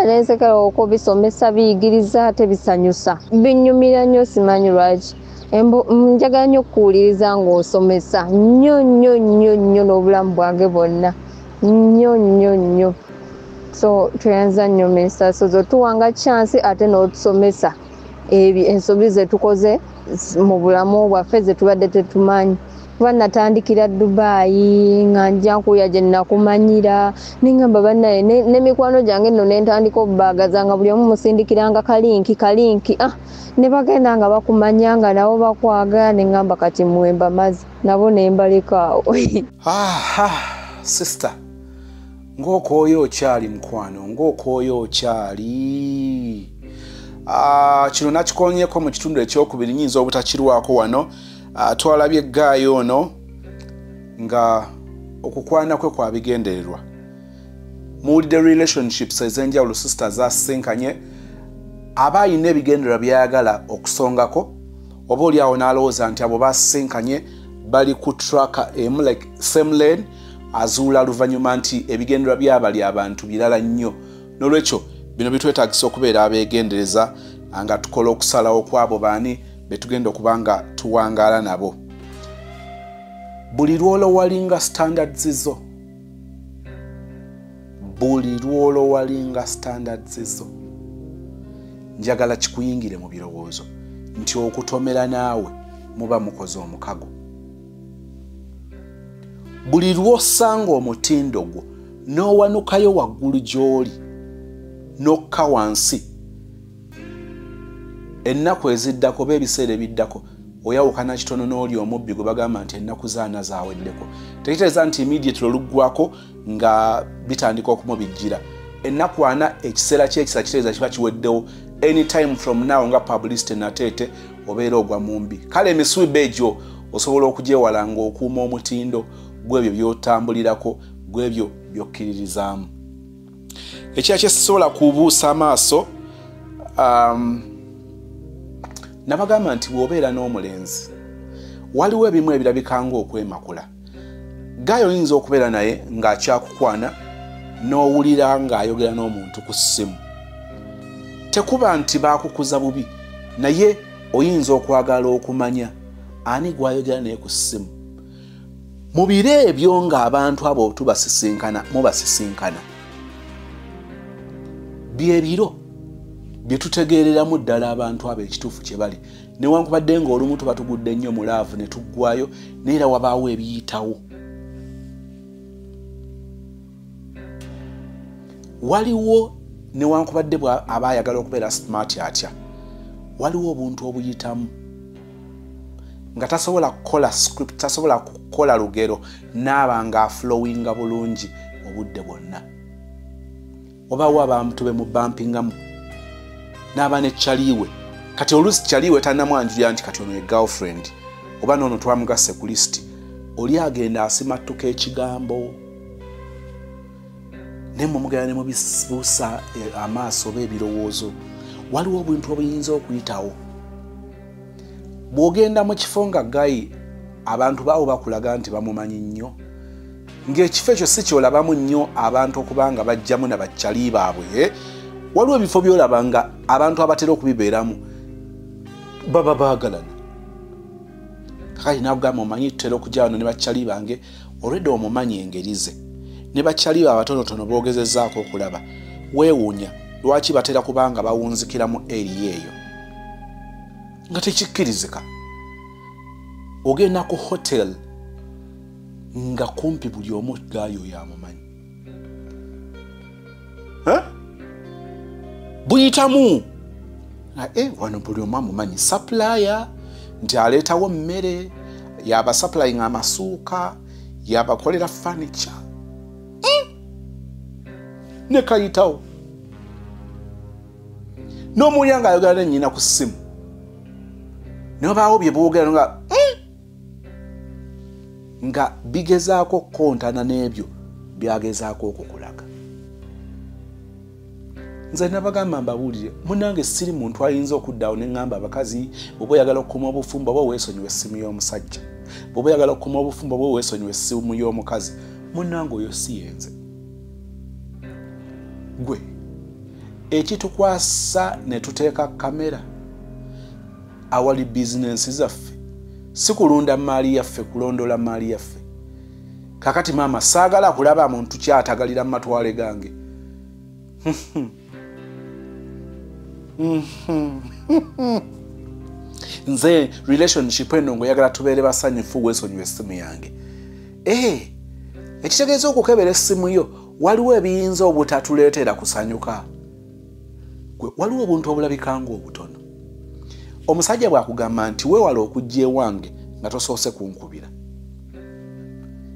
nenseka okubisomesa, biyigiriza ate bisanyusa, binyumira nnyo, simanyi lwaki. Njagala nnyo okuwuliriza ng'osomesa nnyo nnyo nnyo nnyo n'obulamu bwange bwonna nnyo nnyo nnyo. So tweyanza nnyo Mr Sozi, otuwanga chance ate n'otusomesa ebyo ensobi ze tukoze mu bulamu bwaffe ze tubadde tetumanyi. Kuba natandikira Dubai nga nja nkuya gye nakumanyira, neŋŋamba bannaye n'emikwano gyange nno nentandika obubaagaza nga buli omu musindikiranga ka link ka link, ne bagenda nga bakumanya nga nabo bakwagala. Neŋŋamba kati mwemba mazi nabo nembalekaawo. Aha, sister, ng'okooyo okyali mukwano, ng'okooyo okyali. Kino nakikonyeko mu kitundu ekyokubiri, nyinza obutakirwako wano. Twalabye guy ono nga okukwana kwe kwabigendererwa. Muwulidde relationships ez'enjawulo sister zasisinkanye, aba ayina ebigendererwa byayagala okusongako, oba oli awo n'alowooza nti abo basisinkanye bali ku track emu, like same lane. Azuula luvannyuma nti ebigendererwa byabali abantu birala nnyo. N'olwekyo bino bitwetagisa okubeera abeegendereza nga tukola okusalawo kwabo baani betugenda okuba nga tuwangaala nabo. Buli lw'oloweringa standards zo, buli lw'oloweringa standards zo, njagala kikuyingire mu birowoozo nti okutomera naawe muba mukoze omukago. Buli lw'osanga omutindo gwo n'owanukayo waggulu gy'oli n'okka wansi, ennaku eziddako oba ebiseera ebiddako oyawukana kitono n'oli omubbi gwe bagamba nti ennaku zaana zaaweddeko. Tekitegeeza nti immediately oluggwako nga bitandika okumubijjira. Ennaku 40, ekiseera kyekisa kitegeeza kiba kiweddewo. Anytime from now nga publicity nateete obeera ogwa mu mbi. Kale emisuiba egyo osobola okugyewala ng'okuuma omutindo gw'ebyo by'otambulirako, gw'ebyo by'okkiririzaamu. Ekira kyesobola kubuusa amaaso, nabagamba nti bw'obeera n'omulenzi waliwo ebimu ebirabika ng'okwemakula. Guy oyinza okubeera naye ng'akyakukwana n'owulira ng'ayogera n'omuntu ku ssimu. Tekuba nti baakukuza bubi, naye oyinza okwagala okumanya ani gw'ayogera naye ku ssimu. Mu biro ebyo ng'abantu abo tubasisinkana, mubasisinkana, bye biro bye tutegeereramu ddala abantu abo ekituufu kye bali. Newankubadde ng'olumu tuba tugudde nnyo mu love ne tuggwayo, naye era wabaawo ebiyitawo. Waliwo, newankubadde aba ayagala okubeera smart atya, waliwo obuntu obuyitamu. Nga tasobola kukola script, tasobola kukola lugero, n'aba nga aflowinga bulungi obudde bwonna. Obawo abantu be mu bumpingamu n'aba ne kyaliwe. Kati oluusi kyaliwe tannamwanjulira nti kati ono ye girlfriend oba noono twamugasse ku list. Oli agenda asimattuka ekigambo naye mumugenda ne mubibuusa amaaso oba ebirowoozo. Waliwo obuntu obuyinza okuyitawo. Bw'ogenda mu kifo nga guy abantu baawo bakulaga nti bamumanyi nnyo, ng'ekifo ekyo si kyolabamu nnyo abantu okubanga bajjamu na bakyali baabwe. Waliwo ebifo by'olaba nga abantu abatera okubibeeramu baba baagalana. Kakati n'akugamba omanyi tutera okujja wano ne bakyali bange, olwedde omumanyi engeri ze. Ne bakyali be abatonotono boogezezzaako okulaba. Weewuunya lwaki batera kubanga bawunzikira mu area eyo nga tekikkirizika. Ogenda ku hotel nga kumpi buli omu guy oyo amumanyi. Buyitamu wano buli omu amumanyi. Supplier nti aleetawo mmere, yaba supplying amasuuka, yabakolera furniture. Ne kayitawo. N'omuwulira ng'ayogera ne nnyina ku ssimu. Ne wabaawo bye boogera nga nga bigezaako okukontana n'ebyo byagezaako okukulaga. Nze nabagamba mbabuulire, munnange siri muntu ayinza okuddawo ne ŋŋamba abakazi bw'oba oyagala okukuuma obufumbo oba weesonyiwe essimu y'omusajja, bw'oba oyagala okukuuma obufumbo oba weesonyiwe essimu y'omukazi. Munnange oyo si yenze. Gwe ekitukwasa ne tuteeka kamera awali bizinensi zaffe si kulunda maali yaffe, kulondola maali yaffe. Kakati maama saagala kulaba muntu kyatagalira mu matwale gange. Nze relationship eno ng'oyagala tubeere basanyufu, weesonyiwe essimu yange. Ekitegeeza okukebera essimu yo, waliwo ebiyinza obutatuleetera kusanyuka. Gwe waliwo obuntu obulabika ng'obutono. Omusajja bw'akugamba nti weewala okujja ewange nga tosoose kunkubira,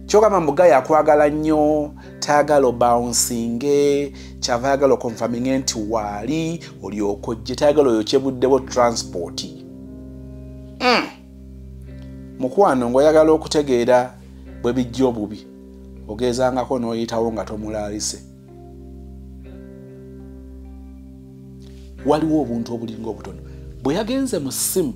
kyogamba mbu guy akwagala nnyo, tayagala obouncinge, kyava ayagala oconfirminge nti waali olyoka ojje, tayagala oyokye buddewo transport. Mukwano ng'oyagala okutegeera bwe bijja obubi, ogezangako n'oyitawo nga tomulaalise. Waliwo obuntu obulinga obutono. Bwe yagenze mu ssimu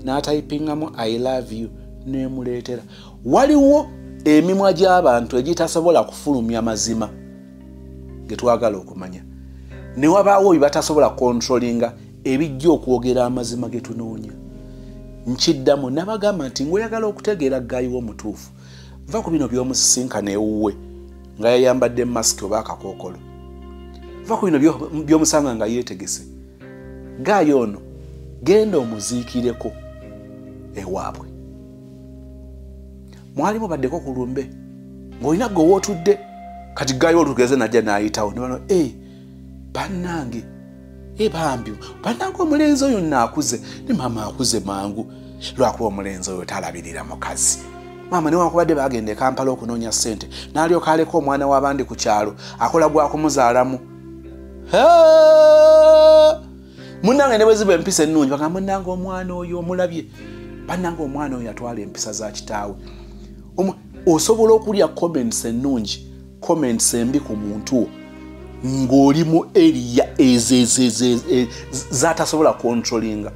n'atayipingamu I love you n'emuleetera. Waliwo emimwa gy'abantu egitasobola kufulumya mazima ge twagala okumanya, ne wabaawo bye batasobola controllinga ebijja okwogera amazima ge tunoonya. Nkiddamu nabagamba nti ng'oyagala okutegeera guy w'omutuufu, va ku bino by'omusisinkana ewuwe nga yayambadde masiki oba akakookolo. Va ku bino by'omusanga nga yeetegese. Guy ono genda omuziikireko ewaabwe. Mwali mubaddeko ku lumbe ng'olina gwe wootudde, kati guy olugeze najja n'ayitawo ne bano bannange, bambi bannange omulenzi oyo nno akuze, ne maama akuze mangu, lwakuba omulenzi oyo talabirira mukazi. Maama newankubadde bagenda e Kampala okunoonya ssente, n'alyoka aleka omwana w'abandi ku kyalo akola gwa kumuzaalamu. Munnange ne bwe ziba empisa ennungi bagamba munnange omwana oyo omulabye, bannange omwana oyo yatwala empisa za kitaawe. Osobola okulya comments ennungi, comments embi ku muntu ng'oli mu area z'atasobola controllinga.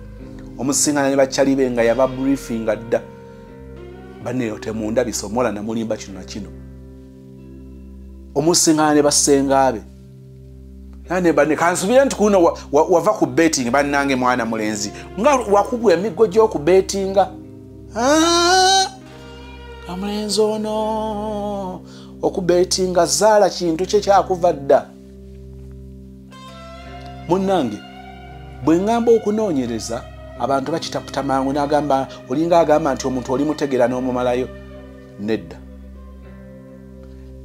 Omusingana ne bakyali be nga yaba briefinga dda, banneeyo temundabisa omuwala namulimba kino na kino. Omusingana ne bassenga be kansubira nti kuno wava ku betting, bannange mwana mulenzi nga wakubwa emiggo gy'oku bettinga. Omulenzi ono okubetinga zaala kintu kye kyakuva dda. Munnange bwe ŋŋamba okunoonyereza abantu bakitaputa mangu, n'agamba olinga agamba nti omuntu oli mutegeera n'omumalayo. Nedda,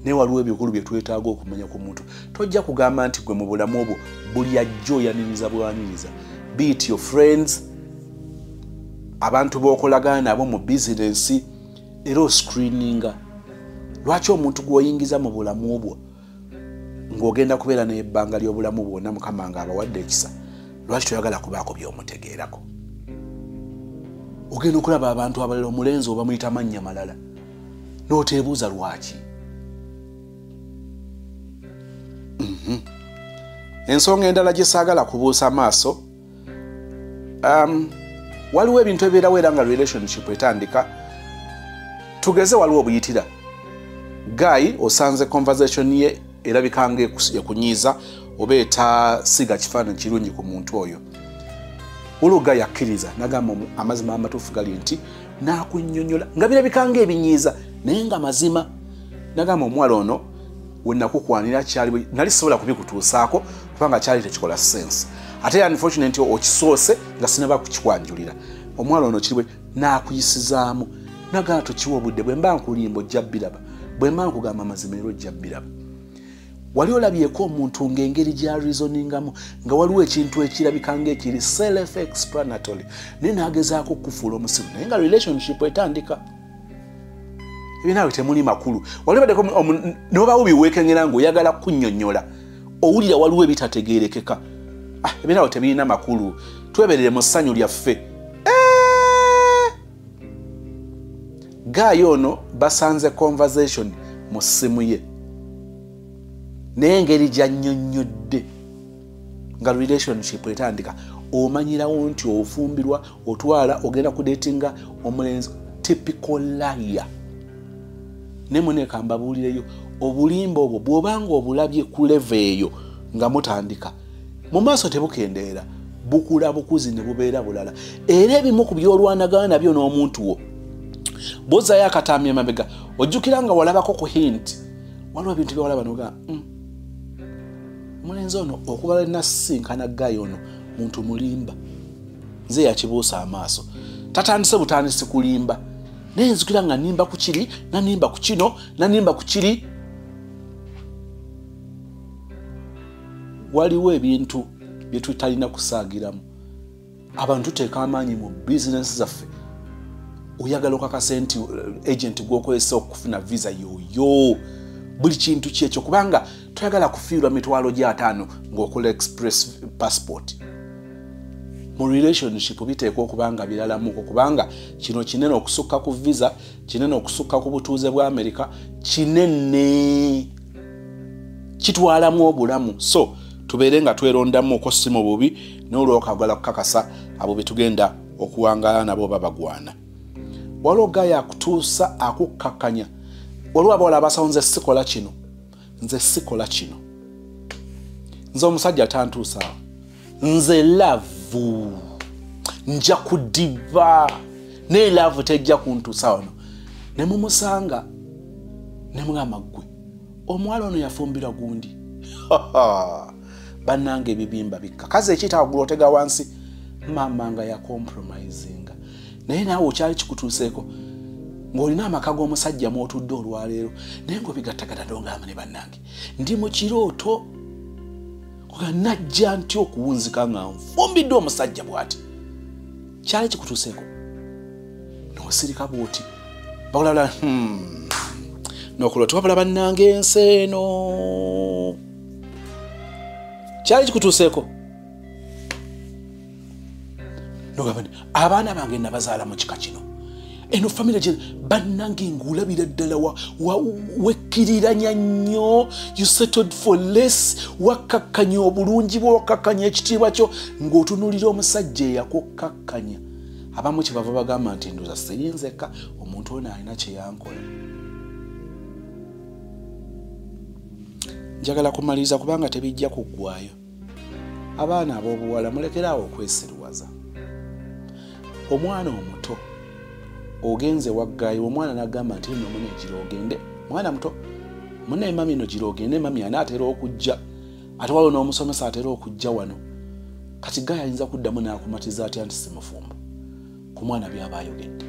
naye waliwo ebikulu bye twetaaga okumanya ku muntu. Tojja kugamba nti gwe mu bulamu obwo buli ajja oyaniriza bwaniriza. Be it your friends, Abantu b'okolagana nabo mu bizinensi era oscreeninga. Lwaki omuntu gw'oyingiza mu bulamu bwo ng'ogenda kubeera n'ebbanga ly'obulamu bwonna Mukama ng'abawadde ekisa, lwaki toyagala kubaako by'omutegeerako? Ogenda okulaba abantu abalala omulenzi oba muyita mannya malala n'oteebuuza lwaki. Ensonga endala gye saagala kubuusa maaso, waliwo ebintu ebibeerawo era nga relationship etandika. Tugeze waliwo obuyitira guy osanze conversation ye erabika nga ekunyiiza oba etasiga kifaananyi kirungi ku muntu oyo. Oluga yakkiriza n'agamba amazima amatuufu gali nti n'akunnyonnyola nga birabika nga ebinyiiza naye nga mazima. N'agamba omuwala ono we nakukwanira kyali nali sisobola kubikutuusaako kubanga kyali tekikola sense, ate unfortunately okisoose nga sinaba kukikwanjulira. Omuwala ono kiri bwe n'akuyisizaamu n'agamba tokiwa obudde, bwe mba nkulimba ojja bbiraba, bwe mba nkugamba amazima era ojja bbiraba. Wali olabyeko omuntu ng'engeri gy'areasoningamu nga waliwo ekintu ekirabika ng'ekiri self explanatory naye n'agezaako okufuula omusiru, naye nga relationship etandika ebinaawe temuli makulu. Wali obaddeko n'obaawo biweekengera ng'oyagala kunnyonnyola, owulira waliwo ebitategeerekeka. Ebinaawe tebirina makulu, tweberere mu ssanyu lyaffe. Guy ono basanze conversation mu ssimu ye naye engeri gy'annyonnyodde nga relationship etandika, omanyirawo nti ofumbirwa, otwala ogenda kudatinga omulenzi typical liar. Ne muneka mbabuulireyo obulimba obwo bw'obanga obulabye ku level eyo nga mutandika, mu maaso tebukendeera, bukula bukuzi ne bubeera bulala. Era ebimu ku by'olwanagana nabyo n'omuntu wo bw'ozzayo akatambi emabega ojjukira nga walabako ku hint, waliwo ebintu by'olaba n'ogamba omulenzi ono okuba nasisinkana guy ono muntu mulimba, nze yakibuusa amaaso, tatandise butandisi kulimba, naye nzijukira nga nimba ku kiri, nanimba ku kino, nanimba ku kiri. Waliwo ebintu bye tutalina kusaagiramu. Abantu tuteeka amaanyi mu bizinensi zaffe, oyagala okakasa nti agent gw'okozesa okufuna visa yoyo, buli kintu kyekyo, kubanga toyagala kufiirwa mitwalo gy'ataano ng'okola express passport. Mu relationship biteekwa okuba nga biralamuko, kubanga kino kinene okusukka ku visa, kinene okusukka ku butuuze bwa Amerika, kinene kitwalamu obulamu. So tubeere nga twerondamuko si mu bubi, n'olwokagala kukakasa abo be tugenda okuwangaala nabo babagwana. Waliwo guy akutuusa akukkakkanya, waliwo abawala abasawo nze sikola kino, nze sikola kino, nze omusajja tantuusaawo, nze love nja kudiba naye love tejja kuntuusa wano. Ne mumusanga ne mugamba ggwe omuwala ono yafumbirwa gundi. Bannange ebibimba bikka kazi ekiyita waggulu otega wansi, maama nga yacompromisinga. Naye naawe okyali kikutuuseeko ng'olina amaka g'omusajja mw'otudde olwaleero, naye ng'obigattagatta n'ogamba ne bannange ndi mu kirooto, kuga najja ntya okuwunzika nga nfumbiddwa omusajja bw'ati. Kyali kikutuuseeko n'osirika bw'oti bawulala n'okuloota wabula bannange ensi eno. Kyali kikutuuseeko n'ogamba nti abaana bange nabazaala mu kika kino, eno famire gye bannange ng'olabira ddala wekkiriranya nnyo, you settled for less, wakkakkanya obulungi bwo, wakkakkanya ekitiibwa kyo ng'otunuulira omusajja eyakukkakkanya. Abamu kye bava bagamba nti ndoza siyinzeka, omuntu ono alina kye yankola. Njagala kumaliriza kubanga tebijja kuggwayo. Abaana ab'obuwala mulekeraawo okwesiruwaza. Omwana omuto ogenze waggayo, omwana n'agamba nti nno mune gira ogende, mwana muto mune mami no gira ogende, mami anaatera okujja, ate waliwo n'omusomesa atera okujja wano. Kati guy ayinza kuddamu n'akumatiza atya nti si mufumbo ku mwana by'aba ayogedde.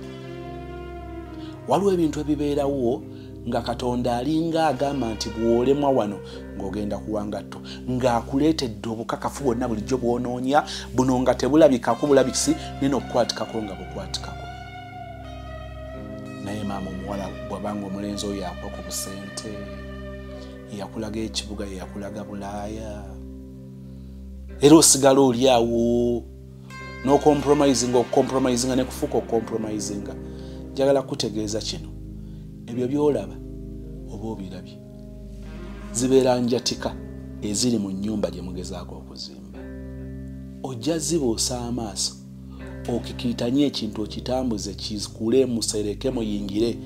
Waliwo ebintu ebibeerawo nga Katonda alinga agamba nti bw'olemwa wano ng'ogenda kuwangatto, ng'akuleetedde obukakafu bwonna bulijjo bw'onoonya buno nga tebulabikako bulabisi nene okukwatikako nga bukwatikako. Naye maama omuwala bw'abanga omulenzi oyo yakuwa ku busente, yakulaga ekibuga, yakulaga Bulaaya, era osigala oli awo n'ocompromisinga, okucompromisinga ne kufuuka okucompromisinga. Njagala kutegeeza kino, ebyo by'olaba oba obirabye zibeera njatika eziri mu nnyumba gye mugezaako okuzimba. Ojja zibuusa amaaso, okikiitanye ekintu okitambuze kikule, musereke, muyingire,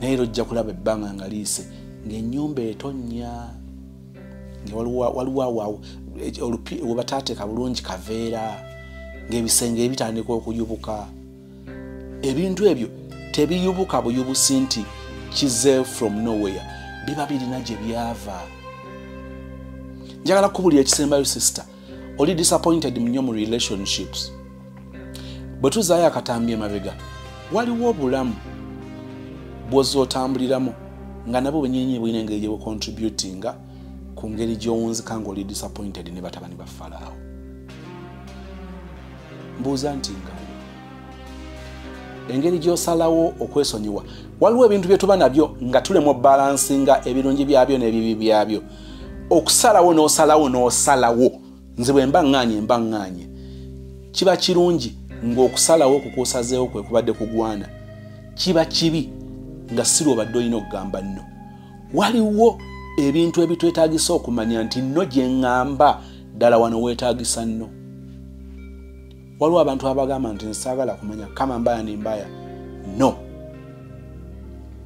naye era ojja kulaba ebbanga nga liyise ng'ennyumba etonnya, nga waliwo awo we bataateeka bulungi kaveera, ng'ebisenge ebitandika okuyubuka. Ebintu ebyo tebiyubuka buyubusi nti kize from nowhere, biba birina gye byava. Njagala kubulira ekisembayo, sister, oli disappointed nnyo mu relationships. Bwe tuzaayo akatambi emabega, waliwo obulamu bw'ozza otambuliramu nga nabwo bwennyini bulina engeri gye bucontributinga ku ngeri gy'owunzika ng'oli disappointed ne batabani ba Falaawo. Mbuuza nti nga engeri gy'osalawo okwesonyiwa, waliwo ebintu bye tuba nabyo nga tulemwa balansinga ebirungi byabyo n'ebibi byabyo. Okusalawo n'osalawo n'osalawo, nze bwe mba ŋŋaanye mba ŋŋaanye. Kiba kirungi ng'okusalawo kukusazeewo kwe kubadde kugwana, kiba kibi nga si lw'obadde olina okugamba nno. Waliwo ebintu ebitwetaagisa okumanya nti nno gye ŋŋamba ddala wano weetaagisa nno. Waliwo abantu abagamba nti nsaagala kumanya kama mbaya ni mbaya. No,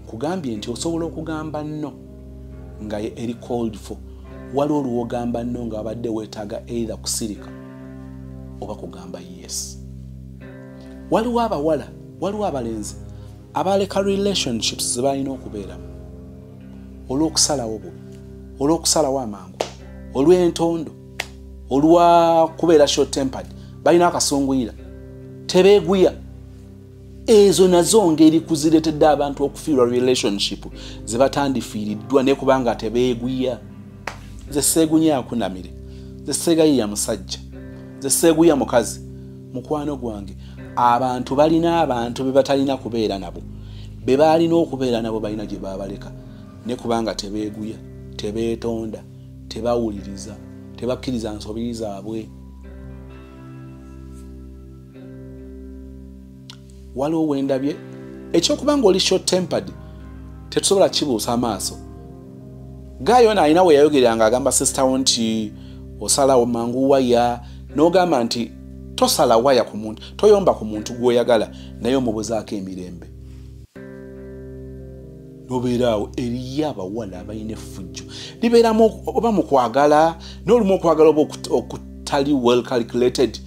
nkugambye nti osobola okugamba nno nga eri called for. Waliwo olwogamba nno nga wabadde weetaaga either kusirika oba kugamba yes. Waliwo abawala, waliwo abalenzi abaleka relationships ze balina okubeeramu olw'okusalawo bubi, olw'okusalawo amangu, olw'entondo, olwa kubeera short tempered, balina akasunguyira, tebeeguya. Ezo nazo ngeri kuzireetedde abantu okufiirwa relationship ze batandifiiriddwa, naye kubanga tebeeguya. Nze seegunya akunamire, nze seegayiya musajja, nze seeguya mukazi. Mukwano gwange, abantu balina abantu be batalina kubeera nabo, be balina okubeera nabo balina gye babaleka, ne kubanga tebeeguya, tebeetonda, tebawuliriza, tebakkiriza nsobi zaabwe. Waliwo wendabye ekyokubanga oli short tempered tetusobola kibuusa amaaso. Gayo alina we yayogeranga agamba sister wo nti osalawo mangu waya, n'ogamba nti tosala waya ku muntu, toyomba ku muntu gw'oyagala naye omubuzaako emirembe. Nobeera awo eriyo abawala abalina effujjo libeeramu oba mu kwagala, n'olumu okwagala oba okutali well calculated.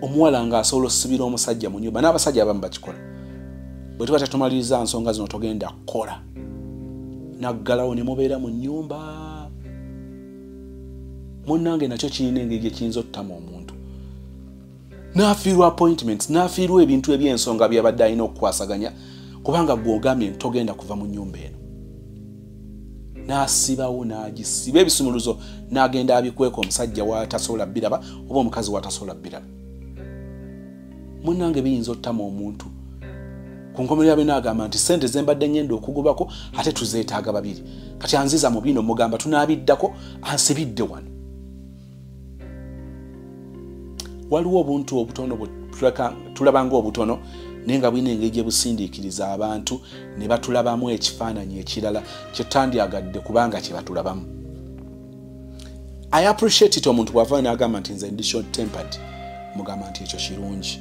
Omuwala ng'asobola osibira omusajja mu nnyumba, n'abasajja abamu bakikola. Bwe tuba tetumaliriza nsonga zino togenda kukola, naggalawo ne mubeera mu nnyumba. Munnange nakyo kirina engeri gye kiyinza ottama omuntu, n'afiirwa appointments, n'afiirwa ebintu eby'ensonga by'abadde alina okukwasaganya, kubanga gw'ogambye nti togenda kuva mu nnyumba eno. N'asibawo n'agisiba ebisumuluzo n'agenda abikweka omusajja w'atasobola biraba oba omukazi w'atasobola biraba. Munnange biyinza ottama omuntu. Ku nkomerero yabe n'agamba nti ssente ze mbadde ngenda okugobako ate tuzeetaaga babiri, kati anziza mu bino mugamba tunaabiddako, ansibidde wano. Waliwo obuntu obutono tulaba ng'obutono naye nga bulina engeri gye busindiikiriza abantu ne batulabamu ekifaananyi ekirala kye tutandyagadde kubanga kye batulabamu. I appreciate it omuntu bw'avaayo n'agamba nti nze ndi short tempered, mugamba nti ekyo kirungi.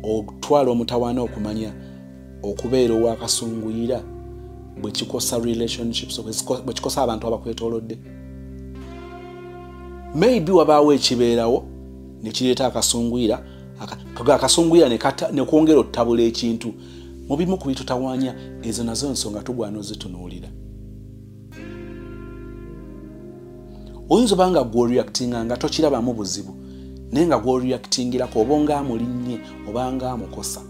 Otwala omutawaana okumanya okubeera owakasunguyira bwe kikosa relationships, bwe kikosa abantu abakwetoolodde. Maybe wabaawo ekibeerawo ne kireeta akasunguyira, akasunguyira ne kwongera ottabula ekintu. Mu bimu ku bitutawaanya ezo nazo nsonga tugwana ozitunuulira. Oyinza oba nga gw'oreactinga nga tokirabamu buzibu, naye nga gw'oreactingirako oba ng'amulinnye oba ng'amukosa.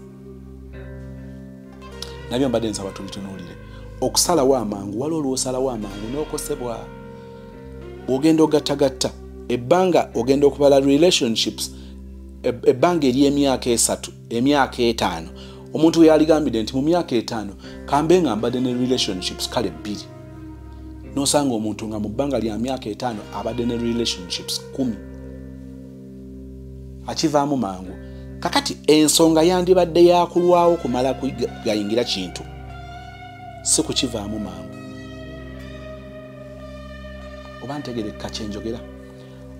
Nabyo mbadde nsaba tubitunuulire. Okusalawo amangu, waliwo olwosalawo amangu n'okosebwa. Ogenda ogattagatta ebbanga, ogenda okubala relationships ebbanga ery'emyaka 3, emyaka 5. Omuntu yaligambidde nti mu myaka 5 kambe nga mbadde ne relationships kale 2. N'osanga omuntu nga mu bbanga lya myaka 5 abadde ne relationships 10. Akivaamu mangu. Kakati ensonga yandibadde yakulwawo kumala kugayingira kintu, si kukivaamu mangu. Oba ntegereka kyenjogera?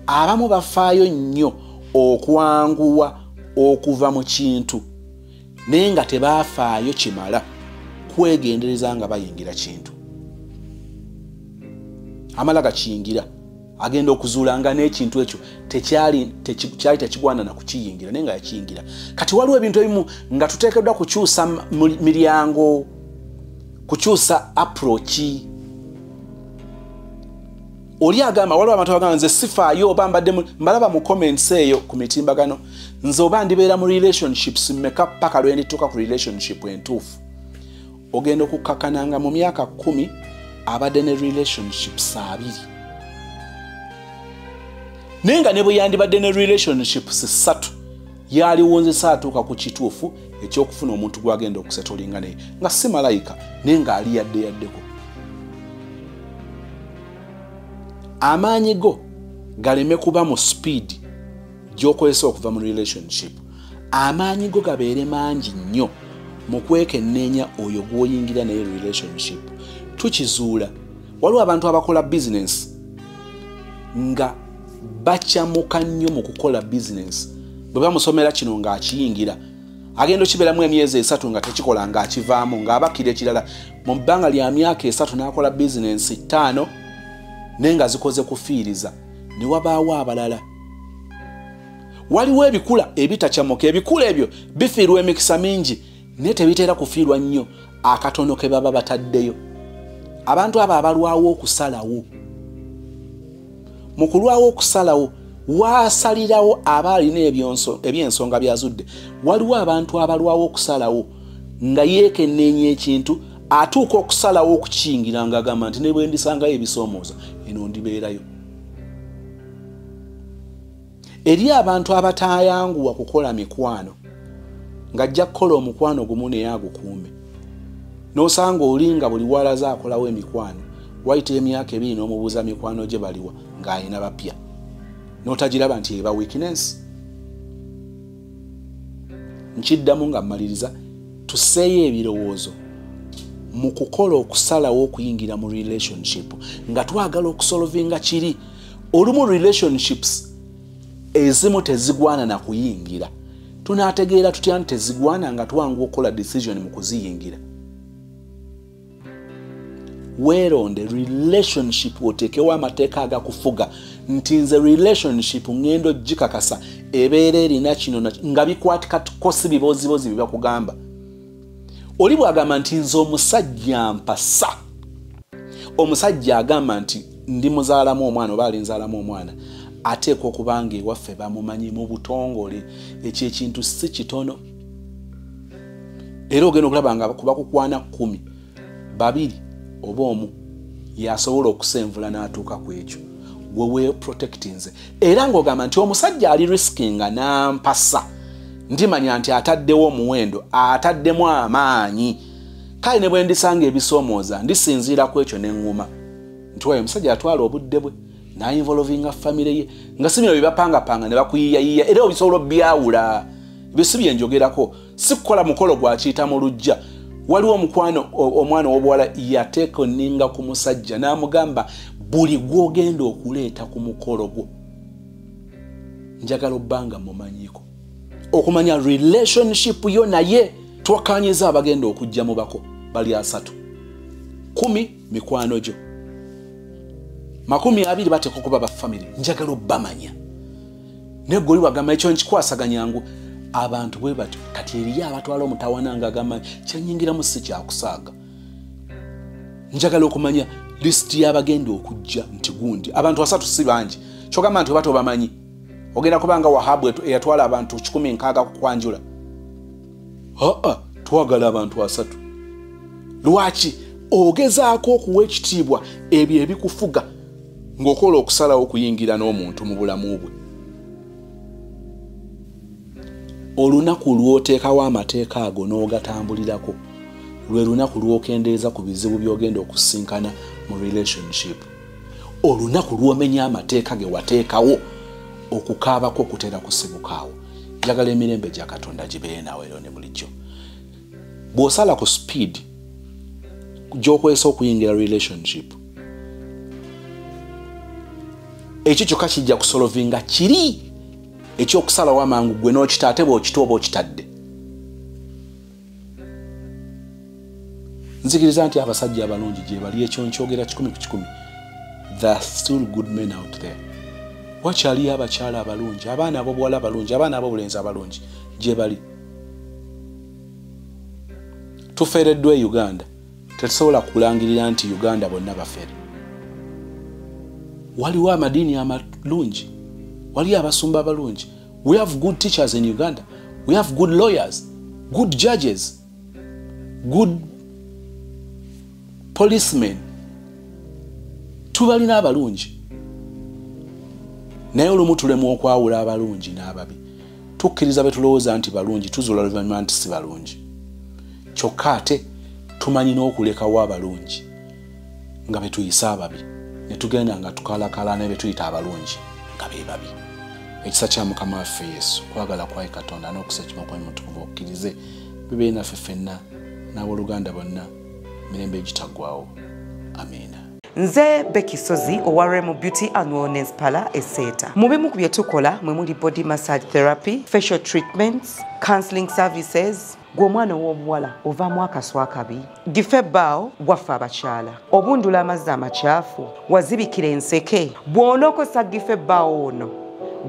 Abamu bafaayo nnyo okwanguwa okuva mu kintu, naye nga tebaafaayo kimala kwegendereza nga bayingira kintu. Amala gakiyingira, agenda okuzuula nga n'ekintu ekyo tekyali tekigwana na kukiyingira, naye nga yakiyingira. Kati waliwo ebintu ebimu nga tuteekeddwa kukyusa miryango, kukyusa approach. Oli agamba, waliwo abantu abagamba nze sifaayo oba mbadde mbalaba mu comments eyo ku mitimbagano, nze oba ndibeera mu relationships mmeka paka lwe ndituuka ku relationship entuufu. Ogenda okukkakananga mu myaka 10 abadde ne relationships 2. Naye nga ne bwe yandibadde ne relationships 3, yaliwonzesa atuuka ku kituufu eky'okufuna omuntu gw'agenda okusetolinga naye, nga si malayika, naye ng'ali yadde yaddeko. Amaanyi go galeme kuba mu speed gy'okozesa okuva mu relationship. Amaanyi go gabeere mangi nnyo mu kwekenneenya oyo gw'oyingira naye relationship. Tukizuula waliwo abantu abakola business nga bakyamuka nnyo mu kukola business. Bwe bamusomera kino ng'akiyingira, agenda okibeeramu emyezi 3 nga tekikola, ng'akivaamu, ng'abakira ekirala. Mu bbanga lya myaka 3 n'akola bizinensi 5, naye nga zikoze kufiiriza. Ne wabaawo abalala. Waliwo ebikula ebitakyamuka, ebikula ebyo bifiirwa emikisa mingi, naye tebitera kufiirwa nnyo akatono ke baba bataddeyo. Abantu abo abalwawo okusalawo, mu kulwawo okusalawo waasalirawo aba alina ebyensonga byazudde. Waliwo abantu abalwawo okusalawo nga yeekenneenya ekintu, atuuka okusalawo okukiyingira ng'agamba nti ne bwe ndisangayo ebisoomooza eno ndibeerayo. Eri abantu abatayanguwa kukola mikwano, ng'ajja kukola omukwano gumu naye agukuume. N'osanga oli nga buli walaze akolawo emikwano, wayita emyaka 2 n'omubuuza mikwano gye baliwa, ng'alina bapya. N'otagiraba nti eba weakness. Nkiddamu nga mmaliriza, tusseeyo ebirowoozo mu kukola okusalawo okuyingira mu relationship nga twagala okusolvinga kiri. Olumu relationships ezimu tezigwana na kuyingira. Tunaategeera tutya nti tezigwana nga twanguwa okukola decision mu kuziyingira? Weeronde relationship, oteekewo amateeka agakufuga nti nze relationship ngendo gikakasa ebeera erina kino, nga bikwatikako si bibozibozi bye bakugamba. Oli bw'agamba nti nze omusajja mpasa, omusajja agamba nti ndi muzaalamu omwana oba alinzaalamu omwana, ateekwa okuba nga ewaffe bamumanyi mu butongole. Ekyo ekintu si kitono. Era ogenda okulaba nga kuba kukwana 10, 2 oba 1 yasobola okusenvula n'atuuka ku ekyo. Gwe weeprotectinze. Era ng'ogamba nti omusajja ali riskinga n'ampasa, ndimanya nti ataddewo omuwendo, ataddemu amaanyi. Kale ne bwe ndisanga ebisoomooza ndisinziira ku ekyo ne ŋŋuma nti wayo omusajja atwala obudde bwe n'ayinvolvinga famire ye, nga si bino bye bapangapanga ne bakuyiiyayiiya. Era obisobola obyawula. Ebyo si bye njogerako, si kukola mukolo gwakiyita mu luggya. Waliwo omukwano, omwana ow'obuwala yateekoninga ku musajja n'amugamba buli gw'ogenda okuleeta ku mukolo gwo njagala obbanga mumanyiiko, okumanya relationship yo naye. Twakkaanyiza abagenda okujja mu bako bali 3, 10 mikwano gyo, 20 bateekwa okuba ba famire, njagala obbamanya. Naye gwe oli wagamba ekyo nkikwasaganya ngu abantu bwe batyo. Kati eriyo abatwala omutawana ng'agamba kyenyingiramu si kyakusaaga, njagala okumanya lisiti y'abagenda okujja nti gundi abantu 3 si bangi. Kyogamba nti oba tobamanyi, ogenda kubanga Wahabu eyatwala abantu 160 kukwanjula. Aa, twagala abantu 3. Lwaki? Ogezaako okuwa ekitiibwa ebyo ebikufuga ng'okola okusalawo okuyingira n'omuntu mu bulamu bwe. Olunaku lw'oteekawo amateeka ago n'ogatambulirako lwe lunaku lw'okendeeza ku bizibu by'ogenda okusisinkana mu relationship. Olunaku lw'omenya amateeka ge wateekawo okukaabako kutera kusibukaawo. Njagala emirembe gya Katonda gibeere naawe era ne bulijjo. Bw'osala ku speed gy'okozesa okuyingira relationship, ekyo kyokka kijja kusolovinga kiri ekyokusalawo amangu gwe n'okita, ate bw'okita oba okitadde. Nzikiriza nti abasajja abalungi gye bali, ekyo nkyogera 100 ku 100. There are still good men out there. Wakyaliyo abakyala abalungi, abaana ab'obuwala abalungi, abaana ab'obulenzi abalungi gye bali. Tufeereddwa e Uganda, tetusobola kulangirira nti Uganda bonna bafere. Waliwo amadiini amalungi, waliyo abasumba abalungi. We have good teachers in Uganda, we have good lawyers, good judges, good policemen. Tubalina abalungi, naye olumu tulemu okwawula abalungi n'ababi. Tukkiriza be tulowooza nti balungi, tuzuula oluvannyuma nti si balungi. Kyokka ate tumanyi n'okulekawo abalungi nga be tuyise ababi, ne tugenda nga tukalakala ne be tuyita abalungi nga be babi. Ekisa kya Mukama waffe Yesu, kwagala kwa Katonda n'okussa ekimu kwa Mutukuvu okukkirize bibeere naffe ffenna n'abooluganda bonna mirembe egitaggwaawo. Amiina. Nze Becky Sozi owa Remo Beauty and Wellness Parlour e Seeta. Mu bimu ku bye tukola mwe muli body massage therapy, facial treatments, counseling services. Gwe omwana ow'obuwala ovaamu akaswa akabi, gife ebbaawo gwaffe abakyala, obundula amazzi amakyafu, wazibikira enseke. Bw'onookozesa gife ebbaawo ono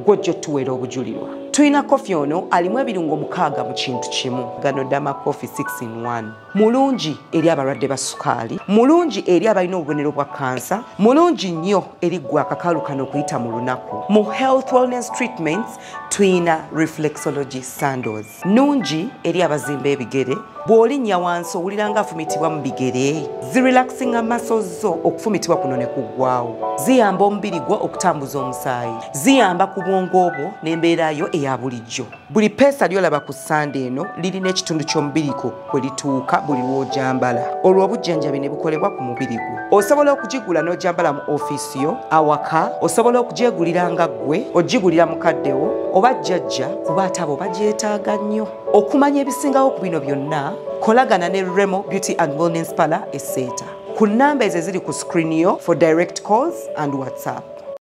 gw'ojja otuweera obujulirwa. Tulina kofi ono alimu ebirungo 6 mu kintu kimu. Gano Dama Coffee 6 in 1. Mulungi eri abalwadde ba sukaali, mulungi eri abalina obubonero bwa kansa, mulungi nnyo eri ggwe akakalu kano okuyita mu lunaku. Mu health wellness treatments tulina reflexology sandals, nnungi eri abazimba ebigere. Bw'olinnya wansi owulira nga afumitibwa mu bigere, zirelaxinga muscles zo okufumitibwa kuno ne kuggwaawo. Ziyamba omubiri gwo okutambuza omusaayi, ziyamba ku bwongo bwo n'embeera yo eya bulijjo. Buli peesa ly'olaba ku ssande eno lirina ekitundu ky'omubiri gwo kwe lituuka buli lw'ogyambala, olwo obujjanjabi ne bukolebwa ku mubiri gwo. Osobola okugigula n'ogyambala mu ofiisi yo, awaka, osobola okugyegulira nga ggwe, ogigulira mukaddewo oba jjajja, kuba ate abo bagyetaaga nnyo. Okumanya ebisingawo ku bino byonna, kolagana ne Remo Beauty and Wellness Parlour e Seeta ku nnamba ezo eziri ku screen yo for direct calls and WhatsApp.